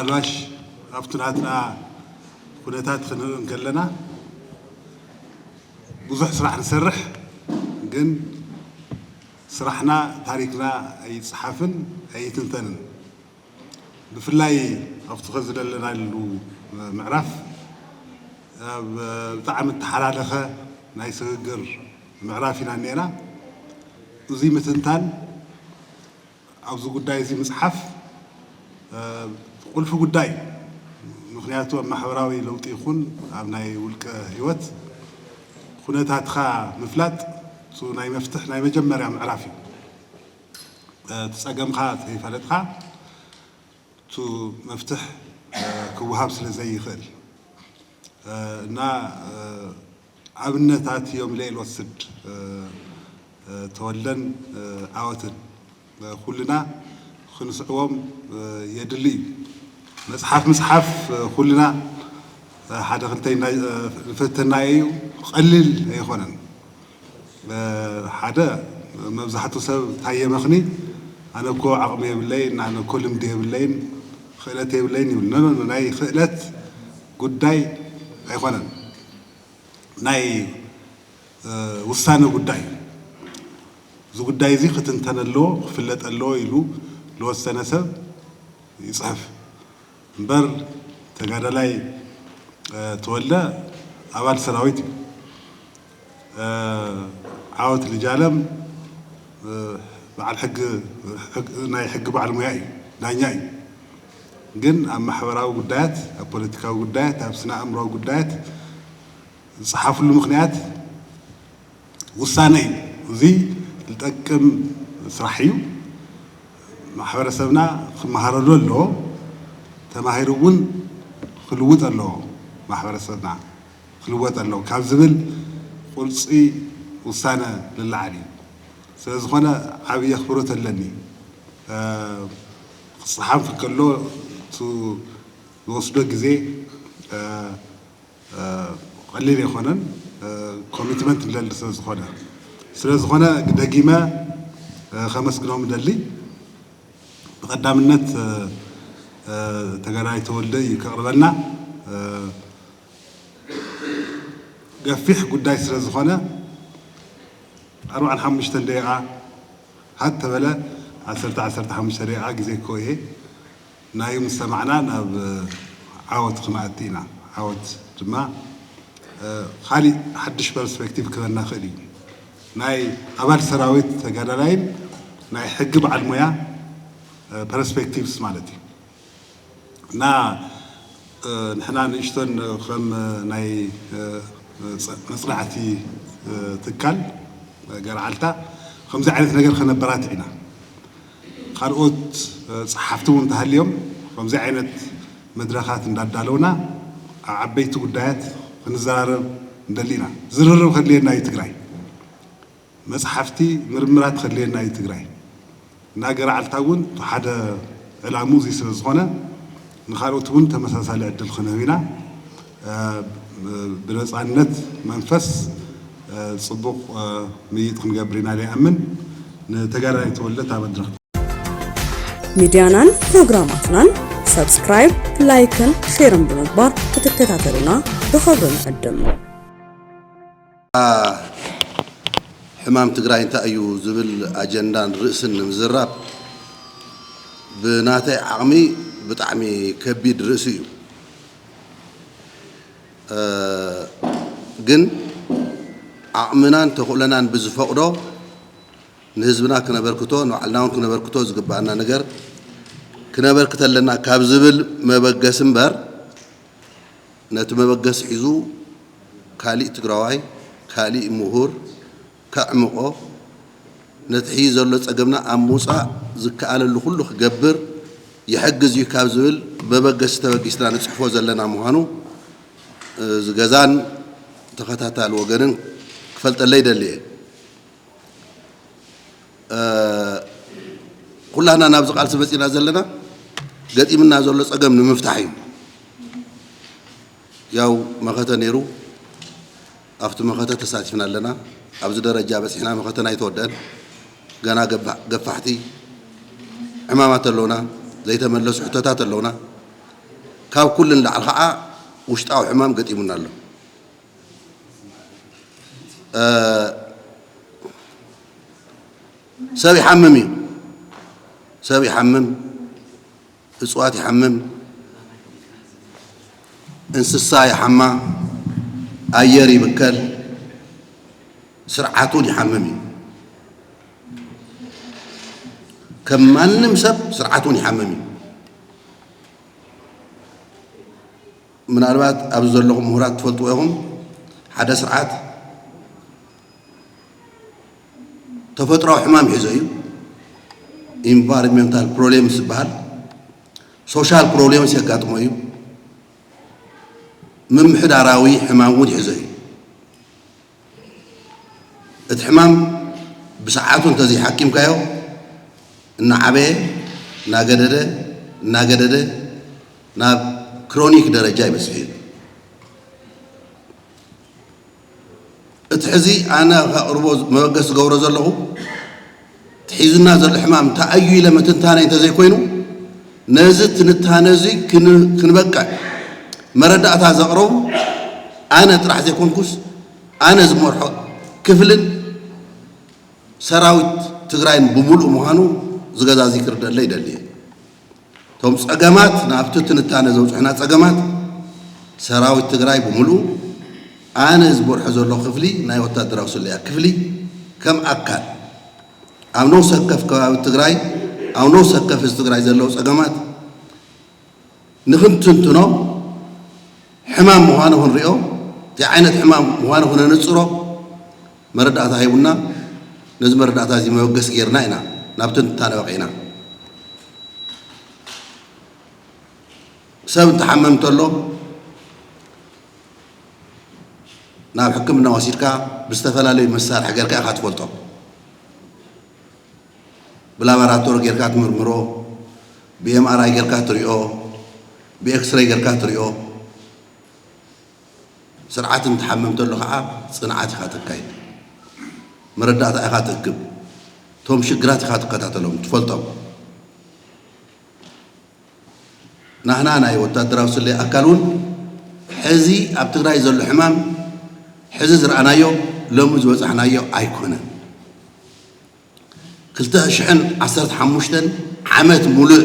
ምናልባሽ ኣብቲ ናትና ኩነታት ክንርኢ እንከለና ብዙሕ ስራሕ ንሰርሕ፣ ግን ስራሕና ታሪክና ኣይፅሓፍን ኣይትንተንን። ብፍላይ ኣብቲ ኸዚ ዘለናሉ ምዕራፍ ኣብ ብጣዕሚ እተሓላለኸ ናይ ስግግር ምዕራፍ ኢና እኒአና። እዚ ምትንታን ኣብዚ ጉዳይ እዚ ምፅሓፍ ቁልፊ ጉዳይ፣ ምክንያቱ ኣብ ማሕበራዊ ለውጢ ይኹን ኣብ ናይ ውልቀ ህይወት ኩነታትካ ምፍላጥ እሱ ናይ መፍትሕ ናይ መጀመርያ ምዕራፍ እዩ። እቲ ፀገምካ ተይፈለጥካ እቱ መፍትሕ ክወሃብ ስለ ዘይኽእል እና ኣብነታት እዮም ኢለ ልወስድ። ተወልደን ዓወትን ኩልና ክንስዕቦም የድሊ እዩ። መፅሓፍ ምፅሓፍ ኩልና ሓደ ክልተ ንፈተና እዩ፣ ቀሊል ኣይኮነን። ሓደ መብዛሕቱ ሰብ እንታይ የመኽኒ ኣነ እኮ ዓቕሚ የብለይን ኣነ እኮ ልምዲ የብለይን ክእለት የብለይን ይብል። ናይ ክእለት ጉዳይ ኣይኮነን። ናይ ውሳነ ጉዳይ፣ እዚ ጉዳይ እዚ ክትንተን ኣለዎ ክፍለጥ ኣለዎ ኢሉ ዝወሰነ ሰብ ይፅሕፍ። እምበር ተጋዳላይ ተወልደ ኣባል ሰራዊት እዩ። ዓወት ልጃለም በዓል ሕጊ ናይ ሕጊ በዓል ሙያ እዩ፣ ዳኛ እዩ። ግን ኣብ ማሕበራዊ ጉዳያት፣ ኣብ ፖለቲካዊ ጉዳያት፣ ኣብ ስነ ኣእምሮዊ ጉዳያት ዝፀሓፍሉ ምክንያት ውሳነ እዩ። እዚ ዝጠቅም ስራሕ እዩ። ማሕበረሰብና ክመሃረሉ ኣለዎ። ተማሂሩ እውን ክልውጥ ኣለዎ። ማሕበረሰብና ክልወጥ ኣለዎ ካብ ዝብል ቁርፂ ውሳነ ልለዓል እዩ። ስለዝኾነ ዓብዪ ኣኽብሮት ኣለኒ። ክፀሓፍ ከሎ ዝወስዶ ግዜ ቀሊል ኣይኮነን። ኮሚትመንት ንደሊ ስለዝኾነ ስለዝኾነ ደጊመ ከመስግኖም ደሊ። ብቐዳምነት ተጋዳላይ ተወልደ እዩ ከቕርበልና። ገፊሕ ጉዳይ ስለዝኾነ ኣርባዓን ሓሙሽተን ደቂቓ ሃት ተበለ ዓሰርተ ዓሰርተ ሓሙሽተ ደቂቓ ግዜ ክወ እየ ናዩ ምስ ሰማዕና ናብ ዓወት ክንኣቲ ኢና። ዓወት ድማ ካሊእ ሓድሽ ፐርስፔክቲቭ ክበና ክእል እዩ። ናይ ኣባል ሰራዊት ተጋዳላይን ናይ ሕጊ በዓል ሞያ ፐርስፔክቲቭስ ማለት እዩ። እና ንሕና ንእሽቶን ከም ናይ መፅናዕቲ ትካል ገርዓልታ ከምዚ ዓይነት ነገር ከነበራትዕ ኢና። ካልኦት ፀሓፍቲ እውን እንተሃልዮም ከምዚ ዓይነት መድረኻት እንዳዳለውና ኣብ ዓበይቲ ጉዳያት ክንዘራረብ እንደሊ ኢና። ዝርርብ ከድልየና እዩ ትግራይ። መፅሓፍቲ ምርምራት ከድልየና እዩ ትግራይ። እና ገርዓልታ እውን ሓደ ዕላሙ እዚ ስለ ዝኾነ ንካልኦት እውን ተመሳሳሊ ዕድል ክንህብ ኢና። ብነፃነት መንፈስ ፅቡቕ ምይጥ ክንገብር ኢና ኢለ ይኣምን። ንተጋዳላይ ተወልደ እታ መድረኽ። ሚድያናን ፕሮግራማትናን ሳብስክራይብ፣ ላይክን ሼርን ብምግባር ክትከታተሉና ብኽብሪ ንዕድም። ሕማም ትግራይ እንታይ እዩ ዝብል ኣጀንዳን ርእስን ንምዝራብ ብናተይ ዓቕሚ ብጣዕሚ ከቢድ ርእሲ እዩ። ግን ዓቕምናን ተኽእሎናን ብዝፈቕዶ ንህዝብና ክነበርክቶ ንባዕልና እውን ክነበርክቶ ዝግባኣና ነገር ክነበርክት ኣለና ካብ ዝብል መበገሲ እምበር ነቲ መበገሲ ሒዙ ካሊእ ትግራዋይ ካሊእ ምሁር ከዕምቖ ነቲ ሕዚ ዘሎ ፀገምና ኣብ ምውፃእ ዝከኣለሉ ኩሉ ክገብር ይሕግዝ እዩ ካብ ዝብል መበገሲ ተበጊስና ንፅሕፎ ዘለና ምዃኑ እዚ ገዛን ተኸታታሊ ወገንን ክፈልጠለይ ይደሊ እየ። ኩላህና ናብዚ ቃልሲ መፂና ዘለና ገጢምና ዘሎ ፀገም ንምፍታሕ እዩ። ያው መኸተ ነይሩ፣ ኣብቲ መኸተ ተሳቲፍና ኣለና። ኣብዚ ደረጃ በፂሕና መኸተና ኣይተወደአን። ገና ገፋሕቲ ዕማማት ኣለውና፣ ዘይተመለሱ ሕቶታት ኣለውና። ካብ ኩሉ ንላዕሊ ከዓ ውሽጣዊ ሕማም ገጢሙና ኣሎ። እ፣ ሰብ ይሓምም እዩ። ሰብ ይሓምም፣ እፅዋት ይሓምም፣ እንስሳ ይሓማ፣ ኣየር ይብከል፣ ስርዓት እውን ይሓምም እዩ። ከም ማንም ሰብ ስርዓት እውን ይሓምም እዩ። ምናልባት ኣብዚ ዘለኹም ምሁራት ትፈልጥዎ ኢኹም። ሓደ ስርዓት ተፈጥሮኣዊ ሕማም ሒዞ እዩ። ኢንቫይሮንሜንታል ፕሮብሌምስ ዝበሃል፣ ሶሻል ፕሮብሌምስ የጋጥሞ እዩ። ምምሕዳራዊ ሕማም እውን ይሕዞ እዩ። እቲ ሕማም ብሰዓቱ እንተዘይሓኪምካዮ፣ እናዓበየ፣ እናገደደ፣ እናገደደ ናብ ክሮኒክ ደረጃ ይበጽሕ እዩ። እቲ ሕዚ ኣነ ከቕርቦ፣ መበገሲ ዝገብሮ ዘለኹ፣ እቲ ሒዙና ዘሎ ሕማም እንታይ እዩ ኢለ ምትንታነይ እንተዘይኮይኑ፣ ነዚ ትንታነ እዚ ክን-፣ ክንበቅዕ መረዳእታ ዘቕረቡ ኣነ ጥራሕ ዘይኮንኩስ፣ ኣነ ዝመርሖ ክፍልን ሰራዊት ትግራይን ብምሉእ ምዃኑ ዝገዛዚ ክርደአለይ ይደሊ እየ። እቶም ጸገማት፣ ናብቲ ትንታነ ዘውፅሑና ጸገማት፣ ሰራዊት ትግራይ ብምሉኡ፣ ኣነ ዝመርሖ ዘሎ ክፍሊ፣ ናይ ወታደራዊ ስለያ ክፍሊ፣ ከም ኣካል ኣብ ነፍሲ ወከፍ ከባቢ ትግራይ፣ ኣብ ነፍሲ ወከፍ ህዝቢ ትግራይ ዘለዉ ጸገማት ንክንትንትኖ፣ ሕማም ምዃኑ ክንሪኦ፣ እንታይ ዓይነት ሕማም ምዃኑ ክነነጽሮ መረዳእታ ሂቡና። ነዚ መረዳእታ እዚ መበገሲ ጌርና ኢና ናብ ትንታነ በቒዕና። ሰብ እንተሓመም እንተሎ፣ ናብ ሕክምና ወሲድካ ብዝተፈላለዩ መሳርሒ ጌርካ ኢኻ ትፈልጦ። ብላቦራቶሪ ጌርካ ትምርምሮ፣ ብኤምኣርኣይ ጌርካ ትሪኦ፣ ብኤክስሬይ ጌርካ ትሪኦ። ስርዓት እንትሓምም እንተሎ ከዓ ፅንዓት ኢኻ ተካይድ፣ መረዳእታ ኢኻ ትእክብ፣ እቶም ሽግራት ኢኻ ትከታተሎም፣ ትፈልጦም። ናህና ናይ ወታደራዊ ስለያ ኣካል እውን ሕዚ ኣብ ትግራይ ዘሎ ሕማም፣ ሕዚ ዝረኣናዮ፣ ሎሚ ዝበፃሕናዮ ኣይኮነን። ክልተ ሽሕን ዓሰርተ ሓሙሽተን ዓመት ሙሉእ፣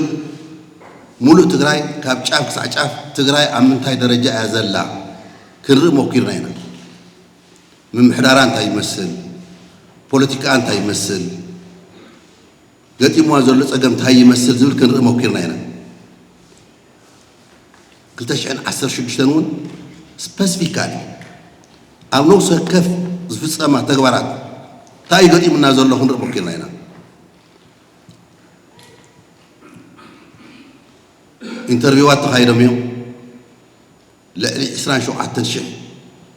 ሙሉእ ትግራይ ካብ ጫፍ ክሳዕ ጫፍ ትግራይ ኣብ ምንታይ ደረጃ እያ ዘላ ክንርኢ ሞኪርና ኢና። ምምሕዳራ እንታይ ይመስል፣ ፖለቲካ እንታይ ይመስል፣ ገጢምዋ ዘሎ ጸገም እንታይ ይመስል ዝብል ክንርኢ ሞኪርና ኢና። ክልተ ሽሕን ዓሰርተ ሽዱሽተን እውን ስፐሲፊካሊ ኣብ ነፍሲ ወከፍ ዝፍጸማ ተግባራት እንታይ እዩ ገጢሙና ዘሎ ክንርኢ ሞኪርና ኢና። ኢንተርቪዋት ተኻይዶም እዮም። ልዕሊ ዕስራን ሸውዓተን ሽሕ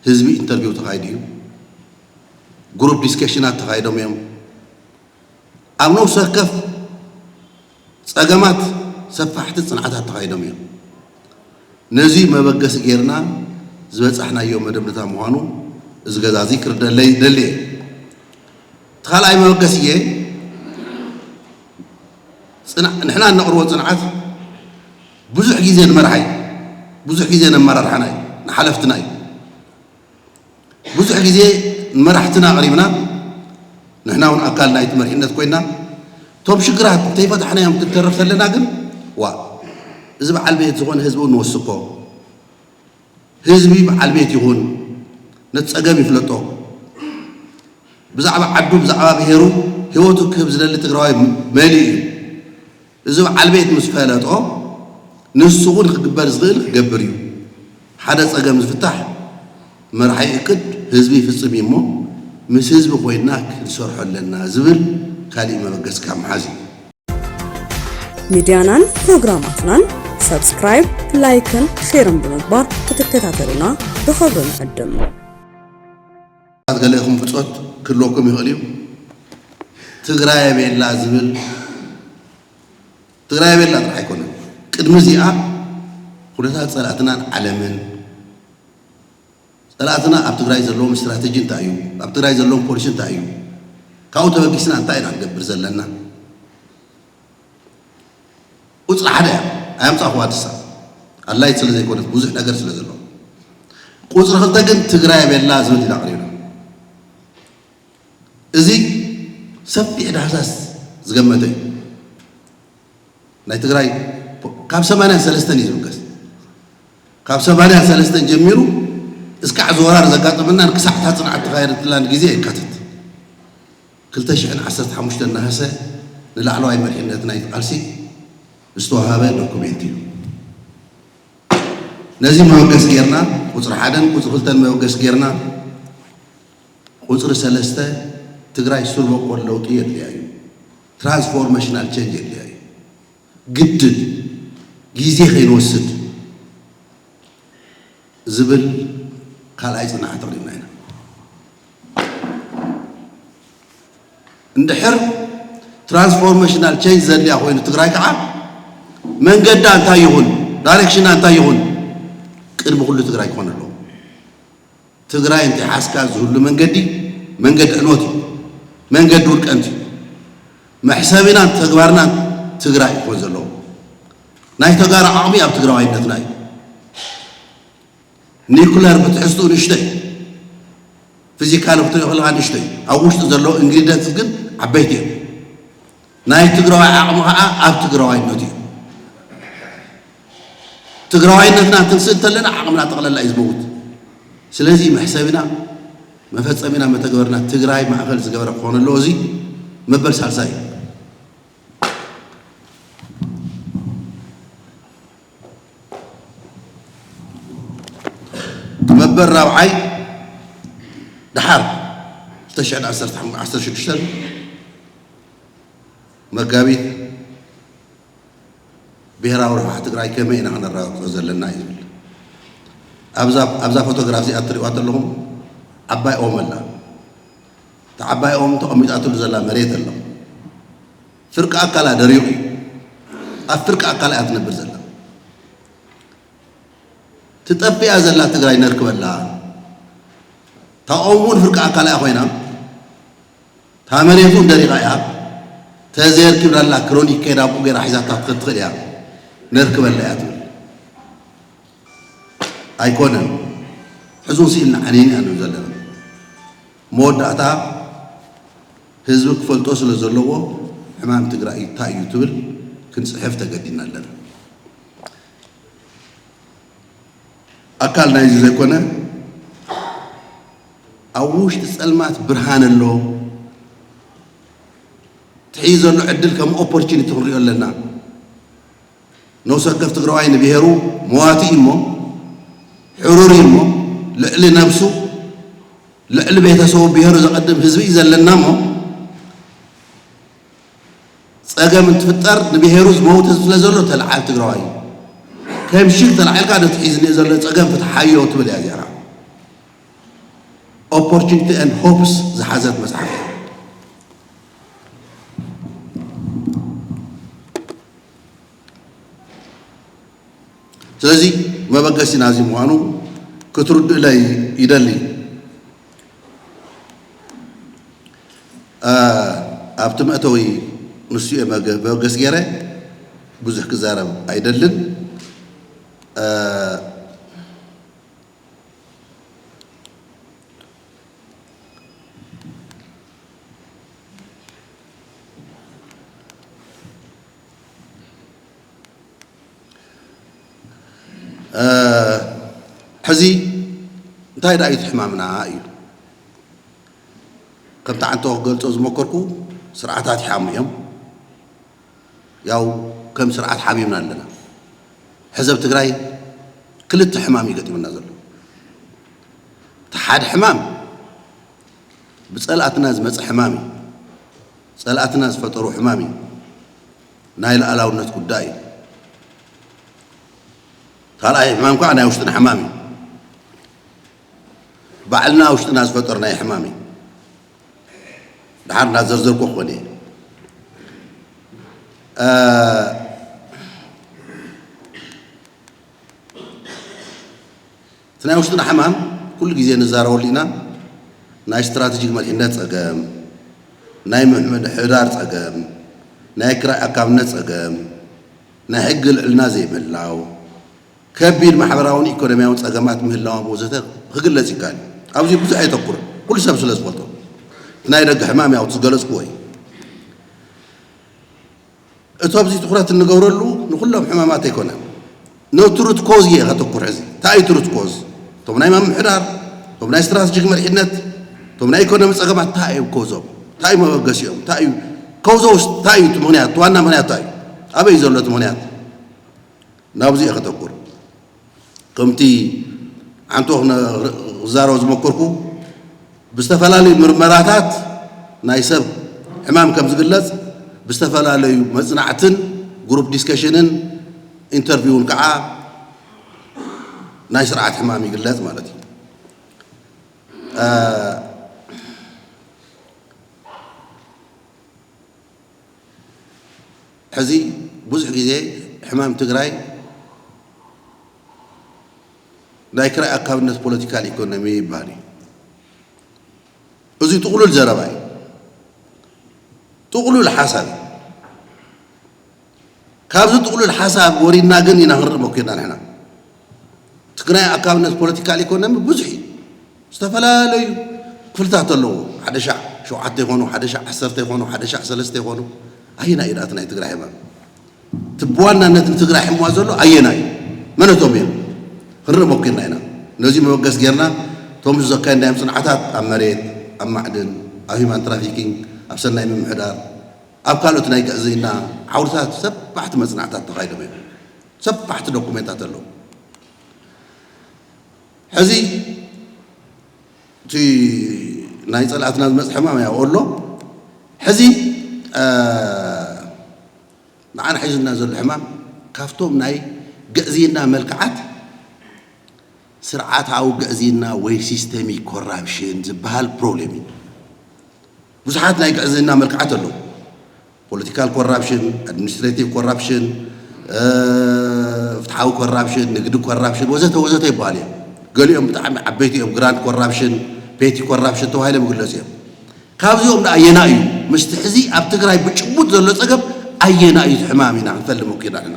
ህዝቢ ኢንተርቪው ተኻይዱ እዩ። ግሩፕ ዲስከሽናት ተኻይዶም እዮም። ኣብ ነፍሲ ወከፍ ጸገማት ሰፋሕቲ ጽንዓታት ተኻይዶም እዮም። ነዚ መበገሲ ጌርና ዝበጻሕናዮ መደምደታ ምዃኑ እዚ ገዛ እዚ ክርደለይ ይደሊ እየ። እቲ ካልኣይ መበገሲ እየ፣ ጽንዓ-፣ ንሕና እነቕርቦ ጽንዓት ብዙሕ ግዜ ንመርሓይ፣ ብዙሕ ግዜ ነመራርሓና እዩ፣ ንሓለፍትና እዩ። ብዙሕ ግዜ ንመራሕትና ኣቕሪብና፣ ንሕና እውን ኣካል ናይቲ መሪሕነት ኮይና፣ እቶም ሽግራት እንተይፈታሕናዮም ክንተርፍ ተለና ግን፣ ዋ፣ እዚ በዓል ቤት ዝኾነ ህዝቢ እውን ንወስኮ፣ ህዝቢ በዓል ቤት ይኹን፣ ነቲ ጸገም ይፍለጦ። ብዛዕባ ዓዱ፣ ብዛዕባ ብሄሩ ህይወቱ ክህብ ዝደሊ ትግራዋይ መሊኡ እዩ። እዚ በዓል ቤት ምስ ፈለጦ፣ ንሱ እውን ክግበር ዝኽእል ክገብር እዩ። ሓደ ጸገም ዝፍታሕ መራሒ እቅድ ህዝቢ ይፍጽም እዩ እሞ፣ ምስ ህዝቢ ኮይንና ክንሰርሖ ኣለና ዝብል ካሊእ መበገሲ ካብ ምሓዝ እዩ። ሚድያናን ፕሮግራማትናን ሰብስክራይብ፣ ላይክን ሼርን ብምግባር ክትከታተሉና ብኽብሪ ንዕድም። ገለ ኢኹም ብጾት ክህልወኩም ይኽእል እዩ። ትግራይ ኣበይ ኣላ ዝብል፣ ትግራይ ኣበይ ኣላ ጥራሕ ኣይኮነን። ቅድሚ እዚኣ ኩነታት ጸላእትናን ዓለምን፣ ጸላእትና ኣብ ትግራይ ዘለዎም ስትራተጂ እንታይ እዩ፣ ኣብ ትግራይ ዘለዎም ፖሊሲ እንታይ እዩ፣ ካብኡ ተበጊስና እንታይ ኢና ክንገብር ዘለና? ቁፅሪ ሓደ እያ፣ ኣየምፃእኹዋ ንሳ። ኣድላይት ስለ ዘይኮነት ብዙሕ ነገር ስለ ዘሎ። ቁፅሪ ክልተ ግን ትግራይ ኣበይ ኣላ ዝብል ኢና ኣቕሪብና። እዚ ሰፊሕ ዳህሳስ ዝገመተ እዩ። ናይ ትግራይ ፖ- ካብ ሰማንያን ሰለስተን እዩ ዝብገስ። ካብ ሰማንያን ሰለስተን ጀሚሩ እስካዕ ዝወራር ዘጋጠመናን ክሳዕ እታ ፅንዓት ተኻየደትላን ግዜ የካትት። ክልተ ሽሕን ዓሰርተ ሓሙሽተን ነሃሰ ንላዕለዋይ መሪሕነት ናይቲ ቃልሲ ዝተዋሃበ ዶኩሜንት እዩ። ነዚ መበገሲ ጌርና ቁፅሪ ሓደን ቁፅሪ ክልተን መበገሲ ጌርና ቁፅሪ ሰለስተ ትግራይ ስር በቆል ለውጢ የድልያ እዩ። ትራንስፎርሜሽናል ቸንጅ የድልያ እዩ። ግድን ግዜ ከይንወስድ ዝብል ካልኣይ ፅንዓት ኣቕሪብና ኢና። እንድሕር ትራንስፎርሜሽናል ቸንጅ ዘድልያ ኮይኑ ትግራይ ከዓ መንገዳ እንታይ ይኹን፣ ዳይሬክሽና እንታይ ይኹን ቅድሚ ኩሉ ትግራይ ክኾን ኣለዎ። ትግራይ እንተይሓዝካ ዝህሉ መንገዲ መንገዲ ዕንወት እዩ፣ መንገዲ ውድቀት እዩ። መሕሰቢናን ተግባርናን ትግራይ ክኾን ዘለዎ። ናይ ተጋሩ ዓቕሚ ኣብ ትግራዋይነትና እዩ። ኒኩለር ብትሕዝትኡ ንእሽተይ፣ ፊዚካል ክትሪኦ ከለካ ንእሽተይ፣ ኣብ ውሽጡ ዘለዉ ኢንግሪዲየንትስ ግን ዓበይቲ እዮም። ናይ ትግራዋይ ዓቕሚ ከዓ ኣብ ትግራዋይነቱ እዩ። ትግራዋይነትና ክንስእን ተለና ዓቕምና ጠቕለላ እዩ ዝመውት። ስለዚ መሕሰቢና፣ መፈፀሚና፣ መተግበርና ትግራይ ማእኸል ዝገበረ ክኾን ኣለዎ። እዚ መበል ሳልሳይ እዩ። መበል ራብዓይ ድሓር ክልተ ሽሕን ዓሰርተ ሓሙሽተን መጋቢት ብሄራዊ ረብሓ ትግራይ ከመይ ኢና ከነረጋግጾ ዘለና እዩ ዝብል። ኣብዛ ኣብዛ ፎቶግራፍ እዚኣ እትሪእዋ ዘለኹም ዓባይ ኦም ኣላ። እታ ዓባይ ኦም ተቐሚጣትሉ ዘላ መሬት ኣሎ። ፍርቂ ኣካላ ደሪቑ እዩ። ኣብ ፍርቂ ኣካላ እያ ትነብር ዘላ። ትጠፍእ እያ ዘላ ትግራይ ነርክበላ። እታ ኦም እውን ፍርቂ ኣካላ እያ ኮይና፣ እታ መሬት እውን ደሪቓ እያ። ተዘየርኪብናላ ክሮኒክ ከይዳ ኣብኡ ገይራ ሒዛታ ክትኸድ ትኽእል እያ። ነርክበላ እያ ትብል። ኣይኮነን። ሕዙን ስኢልና ዓንየን ኢና ንብል ዘለና። መወዳእታ ህዝቢ ክፈልጦ ስለ ዘለዎ ሕማም ትግራይ እንታይ እዩ ትብል ክንፅሕፍ ተገዲድና ኣለና። ኣካል ናይዚ ዘይኮነ ኣብ ውሽጢ ፀልማት ብርሃን ኣሎ። ትሕይ ዘሎ ዕድል ከም ኦፖርቹኒቲ ክንሪኦ ኣለና። ነፍሲ ወከፍ ትግራዋይ ንብሄሩ መዋቲ እዩ እሞ፣ ሕሩር እዩ እሞ፣ ልዕሊ ነብሱ፣ ልዕሊ ቤተሰቡ፣ ብሄሩ ዘቐድም ህዝቢ እዩ ዘለና እሞ፣ ፀገም እንትፍጠር ንብሄሩ ዝመውት ህዝቢ ስለ ዘሎ ተለዓል ትግራዋይ እዩ። ከም ሽግ ተላዒልካ ነቲ ሒዝኒ ዘሎ ፀገም ፍትሓዮ ትብል እያ እዚኣ። ኦፖርቹኒቲ ኤንድ ሆፕስ ዝሓዘት መፅሓፍ እያ። ስለዚ መበገሲና እዚ ምዃኑ ክትርድእለይ ይደሊ። እ፣ ኣብቲ መእተዊ ንሱ እየ መገ-፣ መበገሲ ገይረ ብዙሕ ክዛረብ ኣይደልን። እ፣ እ፣ ሕዚ እንታይ ደኣ እዩ እቲ ሕማምና እዩ? ከምቲ ዓንቶ ክገልጾ ዝመከርኩ ስርዓታት ይሓሙ እዮም። ያው ከም ስርዓት ሓሚምና ኣለና። ሕዚ ኣብ ትግራይ ክልተ ሕማም እዩ ገጢሙና ዘሎ። እቲ ሓደ ሕማም ብፀላእትና ዝመፀ ሕማም እዩ። ፀላእትና ዝፈጠሩ ሕማም እዩ። ናይ ሉዓላውነት ጉዳይ እዩ። ካልኣይ ሕማም ከዓ ናይ ውሽጥና ሕማም እዩ። ባዕልና ውሽጥና ዝፈጠርናዮ ሕማም እዩ። ድሓር እናዘርዘርኩ ክኾን እየ። እ፣ እቲ ናይ ውሽጥና ሕማም ኩሉ ግዜ ንዛረበሉ ኢና። ናይ ስትራቴጂክ መሪሕነት ጸገም፣ ናይ ምምሕዳር ጸገም፣ ናይ ክራይ ኣካብነት ጸገም፣ ናይ ሕጊ ልዕልና ዘይምህላው፣ ከቢድ ማሕበራውን ኢኮኖሚያውን ጸገማት ምህላዎም ወዘተ ክግለጽ ይከኣል እዩ። ኣብዚ ብዙሕ ኣይተኩርን፣ ኩሉ ሰብ ስለ ዝፈልጦ። እቲ ናይ ደገ ሕማም ያው ዝገለጽኩዎ እዩ። እቲ ኣብዚ ትኹረት እንገብረሉ ንኹሎም ሕማማት ኣይኮነን። ነቲ ሩት ኮዝ እየ ከተኩር። ሕዚ እንታይ እዩ እቲ ሩት ኮዝ? እቶም ናይ ምምሕዳር፣ እቶም ናይ ስትራቴጂክ መሪሕነት፣ እቶም ናይ ኢኮኖሚ ጸገማት እንታይ እዮም ኮዞም? እንታይ እዩ መበገሲኦም? እንታይ እዩ ኮዞ ውስጥ እንታይ እዩ እቲ ምኽንያት? እቲ ዋና ምኽንያት እንታይ እዩ? ኣበይ እዩ ዘሎ እቲ ምኽንያት? ናብዚ እየ ከተኩር። ከምቲ ዓንቶ ክነ- ክዛረብ ዝመኮርኩ ብዝተፈላለዩ ምርመራታት ናይ ሰብ ሕማም ከም ዝግለጽ ብዝተፈላለዩ መጽናዕትን ግሩፕ ዲስከሽንን ኢንተርቪውን ከዓ ናይ ስርዓት ሕማም ይግለጽ ማለት እዩ። ሕዚ ብዙሕ ግዜ ሕማም ትግራይ ናይ ክራይ ኣካብነት ፖለቲካል ኢኮኖሚ ይበሃል እዩ። እዚ ጥቕሉል ዘረባ እዩ። ጥቕሉል ሓሳብ እዩ። ካብዚ ጥቕሉል ሓሳብ ወሪድና ግን ኢና ክንርኢ መኪና ንሕና። ትግራይ ኣካብነት ፖለቲካል ኢኮኖሚ ብዙሕ እዩ። ዝተፈላለዩ ክፍልታት ኣለዎ። ሓደ ሻዕ ሸውዓተ ይኾኑ፣ ሓደ ሻዕ ዓሰርተ ይኾኑ፣ ሓደ ሻዕ ሰለስተ ይኾኑ። ኣየናይ እዩ ደኣ እቲ ናይ ትግራይ ሕማም? እቲ ብዋናነት ንትግራይ ሕምዋ ዘሎ ኣየናይ እዩ? መነቶም እዮም? ክንርኢ መኪና ኢና። ነዚ መበገስ ጌርና እቶም ዘካየድናዮም ፅንዓታት ኣብ መሬት፣ ኣብ ማዕድን፣ ኣብ ሂማን ትራፊኪንግ፣ ኣብ ሰናይ ምምሕዳር፣ ኣብ ካልኦት ናይ ግዕዝይና ዓውድታት ሰፋሕቲ መፅናዕታት ተኻይዶም እዮም። ሰፋሕቲ ዶኩሜንታት ኣለዉ። ሕዚ እቲ ናይ ጸላእትና ዝመጽእ ሕማም ያው ኣሎ። ሕዚ ንዓና ሒዙና ዘሎ ሕማም ካብቶም ናይ ግዕዝይና መልክዓት ስርዓታዊ ግዕዝይና ወይ ሲስተሚክ ኮራፕሽን ዝበሃል ፕሮብሌም እዩ። ብዙሓት ናይ ግዕዝይና መልክዓት ኣለዉ። ፖለቲካል ኮራፕሽን፣ ኣድሚኒስትሬቲቭ ኮራፕሽን፣ ፍትሓዊ ኮራፕሽን፣ ንግዲ ኮራፕሽን ወዘተ ወዘተ ይበሃል እዮም። ገሊኦም ብጣዕሚ ዓበይቲ እዮም፣ ግራንድ ኮራፕሽን፣ ፔቲ ኮራፕሽን ተባሂሎም ይግለፁ እዮም። ካብዚኦም ደኣ ኣየና እዩ ምስቲ ሕዚ ኣብ ትግራይ ብጭቡጥ ዘሎ ፀገም ኣየና እዩ እቲ ሕማም ኢና ክንፈልም ወኪና ኣለና።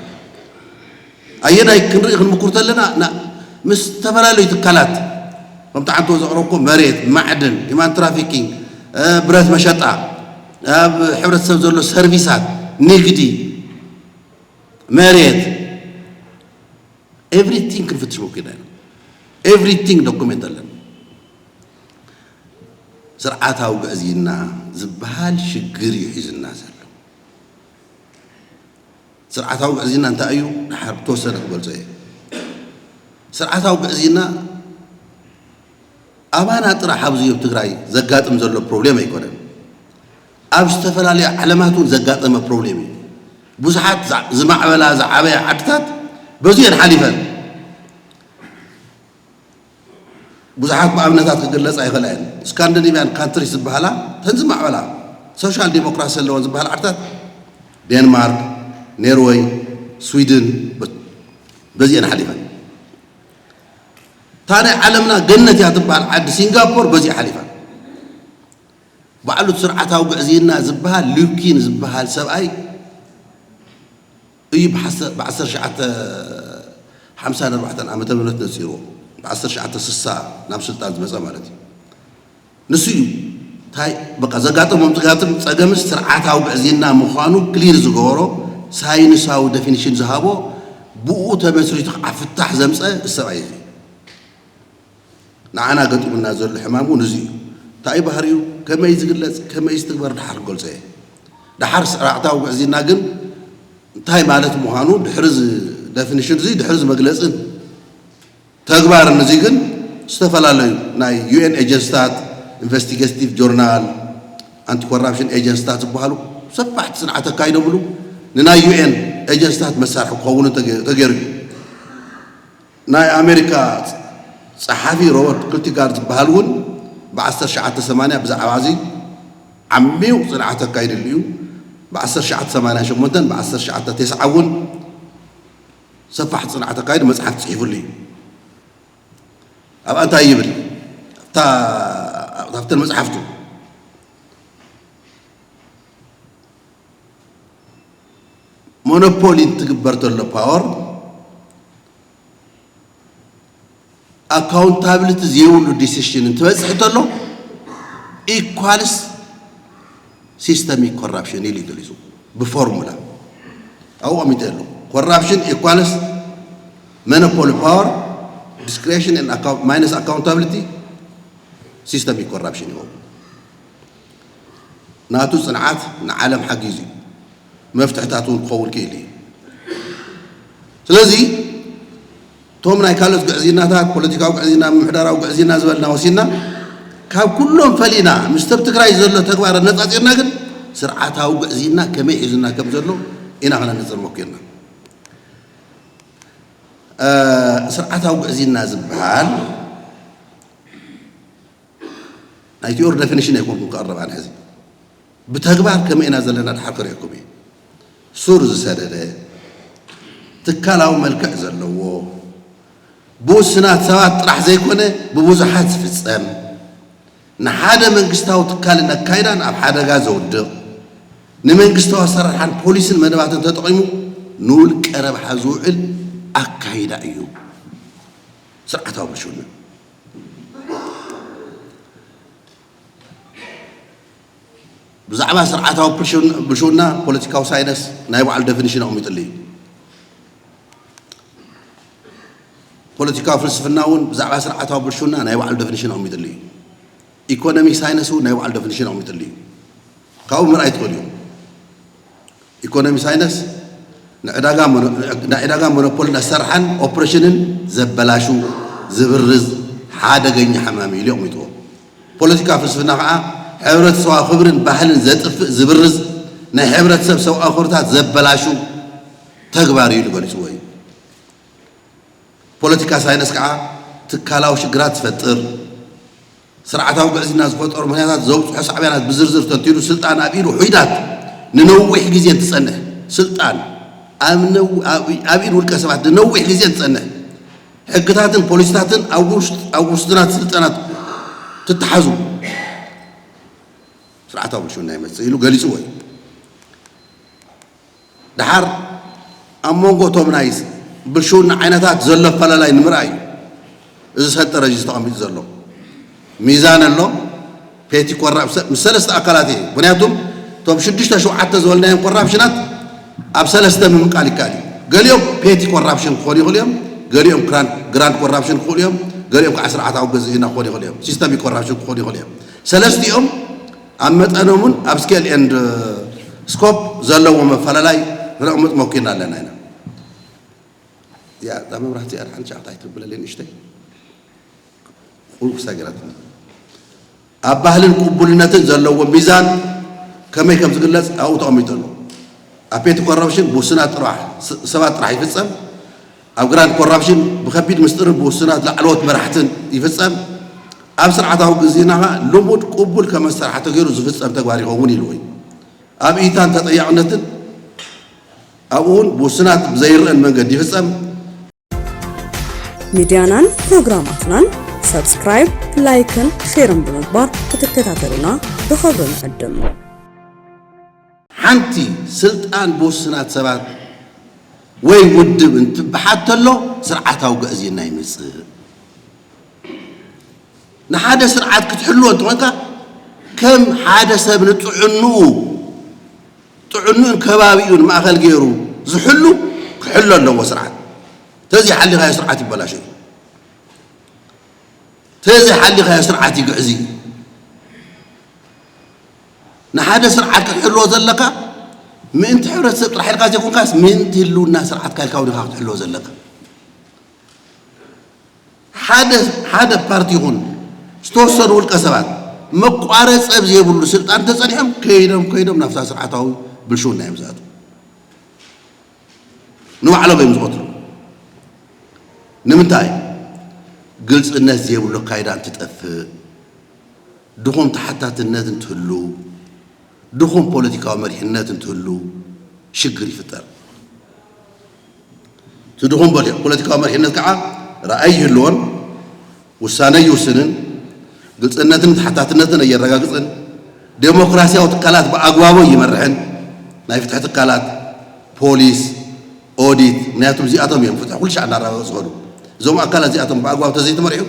ኣየናይ ክንርኢ ክንምኩር ተለና ምስ ዝተፈላለዩ ትካላት ከምቲ ዓንቶ ዘቕረብኩ መሬት፣ ማዕድን፣ ሂማን ትራፊኪንግ፣ ብረት መሸጣ፣ ኣብ ሕብረተሰብ ዘሎ ሰርቪሳት፣ ንግዲ፣ መሬት፣ ኤቭሪቲንግ ክንፍትሽ ወኪና ኢና። ኤቭሪቲንግ ዶኩሜንት ኣለና። ስርዓታዊ ግዕዝይና ዝበሃል ሽግር እዩ ሒዝና ዘሎ። ስርዓታዊ ግዕዝይና እንታይ እዩ? ድሓር ብተወሰነ ክገልጾ እየ። ስርዓታዊ ግዕዝይና ኣባና ጥራሕ ኣብዚ ኣብ ትግራይ ዘጋጥም ዘሎ ፕሮብሌም ኣይኮነን። ኣብ ዝተፈላለዩ ዓለማት እውን ዘጋጠመ ፕሮብሌም እዩ። ብዙሓት ዝማዕበላ ዝዓበያ ዓድታት በዚ እየን ሓሊፈን። ብዙሓት ብኣብነታት ክግለጻ ይኽእላ እየን። ስካንዲኔቪያን ካንትሪስ ዝበሃላ ተን ዝማዕበላ ሶሻል ዲሞክራሲ ዘለወን ዝበሃላ ዓድታት ዴንማርክ፣ ኔርወይ፣ ስዊድን በዚአን ሓሊፈን። እታ ናይ ዓለምና ገነት እያ ትበሃል ዓዲ ሲንጋፖር በዚኣ ሓሊፋ። ባዕሉ ስርዓታዊ ግዕዝይና ዝበሃል ሉኪን ዝበሃል ሰብኣይ እዩ ብዓሰርተ ትሽዓተ ሓምሳን ኣርባዕተን ዓመተ ምህረት ነፂርዎ፣ ብዓሰርተ ትሽዓተ ስሳ ናብ ስልጣን ዝመፀ ማለት እዩ። ንሱ እዩ እንታይ በቃ ዘጋጠሞም ዝጋጥም ፀገምስ ስርዓታዊ ግዕዝይና ምዃኑ ክሊር ዝገበሮ፣ ሳይንሳዊ ደፊኒሽን ዝሃቦ፣ ብኡ ተመስሪቱ ከዓ ፍታሕ ዘምፀ ሰብኣይ እዚ። ንዓና ገጢሙና ዘሎ ሕማም እውን እዚ እዩ። እንታይ ባህሪኡ፣ ከመይ ዝግለፅ፣ ከመይ ዝትግበር ድሓር ክገልፆ እየ። ድሓር ስርዓታዊ ግዕዝይና ግን እንታይ ማለት ምዃኑ ድሕሪ ደፊኒሽን እዚ ድሕሪ መግለፅን ተግባርን እዚ ግን ዝተፈላለዩ ናይ ዩኤን ኤጀንስታት፣ ኢንቨስቲጌቲቭ ጆርናል፣ ኣንቲ ኮራፕሽን ኤጀንስታት ዝበሃሉ ሰፋሕቲ ፅንዓት ኣካይዶምሉ። ንናይ ዩኤን ኤጀንስታት መሳርሒ ክኸውን ተገይሩ እዩ። ናይ ኣሜሪካ ጸሓፊ ሮበርት ክልቲጋርድ ዝበሃል እውን ብ1980 ብዛዕባ እዚ ዓሚቕ ጽንዓት ኣካይድሉ እዩ። ብ1988 ብ1990 እውን ሰፋሕ ጽንዓት ኣካይዱ መጽሓፍ ጽሒፉሉ እዩ። ኣብኣ እንታይ ይብል? ኣብታ ኣብተን መጽሓፍቱ ሞኖፖሊ እንትግበር ተሎ ፓወር ኣካውንታብሊቲ ዘይብሉ ዲሲሽን እንትበፅሕ እንተሎ ኢኳልስ ሲስተሚክ ኮራፕሽን ኢሉ ይገልፁ። ብፎርሙላ ኣብኡ ኣሚተ ኣሎ። ኮራፕሽን ኢኳልስ ሞኖፖሊ ፓወር፣ ዲስክሬሽን ማይነስ ኣካውንታብሊቲ፣ ሲስተሚክ ኮራፕሽን ይኸውን። ናቱ ፅንዓት ንዓለም ሓጊዙ እዩ። መፍትሕታት እውን ክኸውን ክእል እዩ። ስለዚ እቶም ናይ ካልኦት ግዕዝይናታት፣ ፖለቲካዊ ግዕዝይና፣ ምምሕዳራዊ ግዕዝይና ዝበልና ወሲድና፣ ካብ ኩሎም ፈሊና ምስቲ ኣብ ትግራይ ዘሎ ተግባር ኣነፃፂርና ግን ስርዓታዊ ግዕዝይና ከመይ ሒዙና ከም ዘሎ ኢና ክነነፅር ሞኪርና። ስርዓታዊ ግዕዝይና ዝበሃል ናይ ቲዮሪ ደፊኒሽን ኣይኮንኩም ክቐርብ ኣነ ሕዚ። ብተግባር ከመይ ኢና ዘለና ድሓር ከርእየኩም እየ። ሱር ዝሰደደ፣ ትካላዊ መልክዕ ዘለዎ፣ ብውስናት ሰባት ጥራሕ ዘይኮነ ብብዙሓት ዝፍጸም፣ ንሓደ መንግስታዊ ትካልን ኣካይዳን ኣብ ሓደጋ ዘውድቕ፣ ንመንግስታዊ ኣሰራርሓን ፖሊስን መደባትን ተጠቒሙ ንውልቀ ረብሓ ዝውዕል ኣካይዳ እዩ። ስርዓታዊ ብልሽውና። ብዛዕባ ስርዓታዊ ብልሽውና ፖለቲካዊ ሳይነስ ናይ ባዕሉ ደፊኒሽን ኣቐሚጥሉ እዩ። ፖለቲካዊ ፍልስፍና እውን ብዛዕባ ስርዓታዊ ብልሽውና ናይ ባዕሉ ደፊኒሽን ኣቐሚጥሉ እዩ። ኢኮኖሚ ሳይነስ እውን ናይ ባዕሉ ደፊኒሽን ኣቐሚጥሉ እዩ። ካብኡ ምርኣይ ትኽእሉ እዩ። ኢኮኖሚ ሳይነስ ንዕዳጋ ሞኖ-፣ ናይ ዕዳጋ ሞኖፖልን ኣሰራርሓን ኦፕሬሽንን ዘበላሹ፣ ዝብርዝ ሓደገኛ ሕማም እዩ ኢሉ ኣቐሚጥዎ። ፖለቲካ ፍልስፍና ከዓ ሕብረተሰባዊ ክብርን ባህልን ዘጥፍእ፣ ዝብርዝ፣ ናይ ሕብረተሰብ ሰብኣዊ ክብርታት ዘበላሹ ተግባር እዩ ኢሉ ገሊፅዎ እዩ። ፖለቲካ ሳይነስ ከዓ ትካላዊ ሽግራት ዝፈጥር፣ ስርዓታዊ ግዕዝና ዝፈጠሩ ምኽንያታት ዘውፅሖ ሳዕቤናት ብዝርዝር ተንቲኑ፣ ስልጣን ኣብ ኢድ ውሑዳት ንነዊሕ ግዜ እንትፀንሕ፣ ስልጣን ኣብ ነው-፣ ኣብ፣ ኣብ ኢድ ውልቀ ሰባት ንነዊሕ ግዜ እንትፀንሕ፣ ሕግታትን ፖሊሲታትን ኣብ ውሽጥ-፣ ኣብ ውስናት ስልጣናት ትተሓዙ ስርዓታዊ ብልሽውና ይመፅእ ኢሉ ገሊፅዎ እዩ። ደሓር ኣብ መንጎ እቶም ናይ ብልሽውና ዓይነታት ዘሎ ኣፈላላይ ንምርኣይ እዩ እዚ ሰንጠረዥ እዚ ተቐሚጡ ዘሎ። ሚዛን ኣሎ፣ ፔቲ ኮራፕ-፣ ምስ ሰለስተ ኣካላት እዩ። ምኽንያቱም እቶም ሽዱሽተ ሸውዓተ ዝበልናዮም ኮራፕሽናት ኣብ ሰለስተ ምምቃል ይከኣል እዩ። ገሊኦም ፔቲ ኮራፕሽን ክኾኑ ይኽእሉ እዮም፣ ገሊኦም ግራንድ፣ ግራንድ ኮራፕሽን ክኾኑ እዮም፣ ገሊኦም ከዓ ስርዓታዊ ግዕዝይና ክኾኑ ይኽእሉ እዮም፣ ሲስተሚክ ኮራፕሽን ክኾኑ ይኽእሉ እዮም። ሰለስቲኦም ኣብ መጠኖምን ኣብ ስኬል ኤንድ ስኮፕ ዘለዎ መፈላላይ ክነቕምጥ ሞኪርና ኣለና ኢና። እዚኣ እታ መብራህቲ እዚኣ ሓንቲ ሻቕጣይ ትብለለይ ንእሽተይ። ቁሩብ ክሳገራትና። ኣብ ባህልን ቅቡልነትን ዘለዎ ሚዛን ከመይ ከም ዝግለጽ ኣብኡ ተቐሚጡ ኣሎ። ኣብ ፔቲ ኮረፕሽን ብውሱናት ጥራሕ፣ ስ-፣ ሰባት ጥራሕ ይፍጸም። ኣብ ግራንድ ኮራፕሽን ብከቢድ ምስጢርን ብውሱናት ላዕለዎት መራሕትን ይፍጸም። ኣብ ስርዓታዊ ግዕዝይና ኸኣ ልሙድ ቅቡል ከም ኣሰራርሓ ተገይሩ ዝፍጸም ተግባር ይኸውን ኢሉ እዩ። ኣብ እይታን ተጠያቕነትን ኣብኡ እውን ብውሱናት ብዘይረኣን መንገዲ ይፍጸም። ሚድያናን ፕሮግራማትናን ሳብስክራይብ፣ ላይክን ሼርን ብምግባር ክትከታተሉና ብኽብሪ ንዕድም። ሓንቲ ስልጣን ብውሱናት ሰባት ወይ ውድብ እንትበሓት ተሎ ስርዓታዊ ግዕዝይና ይመጽእ። ንሓደ ስርዓት ክትሕልዎ እንተኾንካ ከም ሓደ ሰብ ንጥዕንኡ፣ ጥዕንኡን ከባቢኡን ማእኸል ገይሩ ዝሕሉ ክሕሎ ኣለዎ ስርዓት። ተዘይሓሊኻዮ ስርዓት ይበላሾ እዩ። ተዘይሓሊኻዮ ስርዓት ይግዕዝ እዩ። ንሓደ ስርዓት ክትሕልዎ ዘለካ ምእንቲ ሕብረተሰብ ጥራሕ ኢልካ ዘይኮንካስ ምእንቲ ህልውና ስርዓትካ ኢልካ እውን ኢኻ ክትሕልዎ ዘለካ። ሓደ፣ ሓደ ፓርቲ ይኹን ዝተወሰኑ ውልቀ ሰባት መቋረፂ ኣብ ዘይብሉ ስልጣን ተፀኒሖም ከይዶም ከይዶም ናብታ ስርዓታዊ ብልሽውና እዮም ዝኣትዉ። ንባዕሎም እዮም ዝቐትሉ። ንምንታይ? ግልፅነት ዘይብሉ ኣካይዳ እንትጠፍእ፣ ድኹም ተሓታትነት እንትህሉ፣ ድኹም ፖለቲካዊ መሪሕነት እንትህሉ ሽግር ይፍጠር። እቲ ድኹም ፖለቲ-፣ ፖለቲካዊ መሪሕነት ከዓ ራእይ ይህልዎን ውሳነ ይውስንን፣ ግልፅነትን ተሓታትነትን ኣየረጋግፅን፣ ዴሞክራሲያዊ ትካላት ብኣግባቡ ኣይመርሕን፣ ናይ ፍትሒ ትካላት፣ ፖሊስ፣ ኦዲት፣ ምክንያቱም እዚኣቶም እዮም ፍትሒ ኩሉ ሻዕ እናረጋገፁ ዝኸዱ። እዞም ኣካላት እዚኣቶም ብኣግባብ ተዘይተመርሑ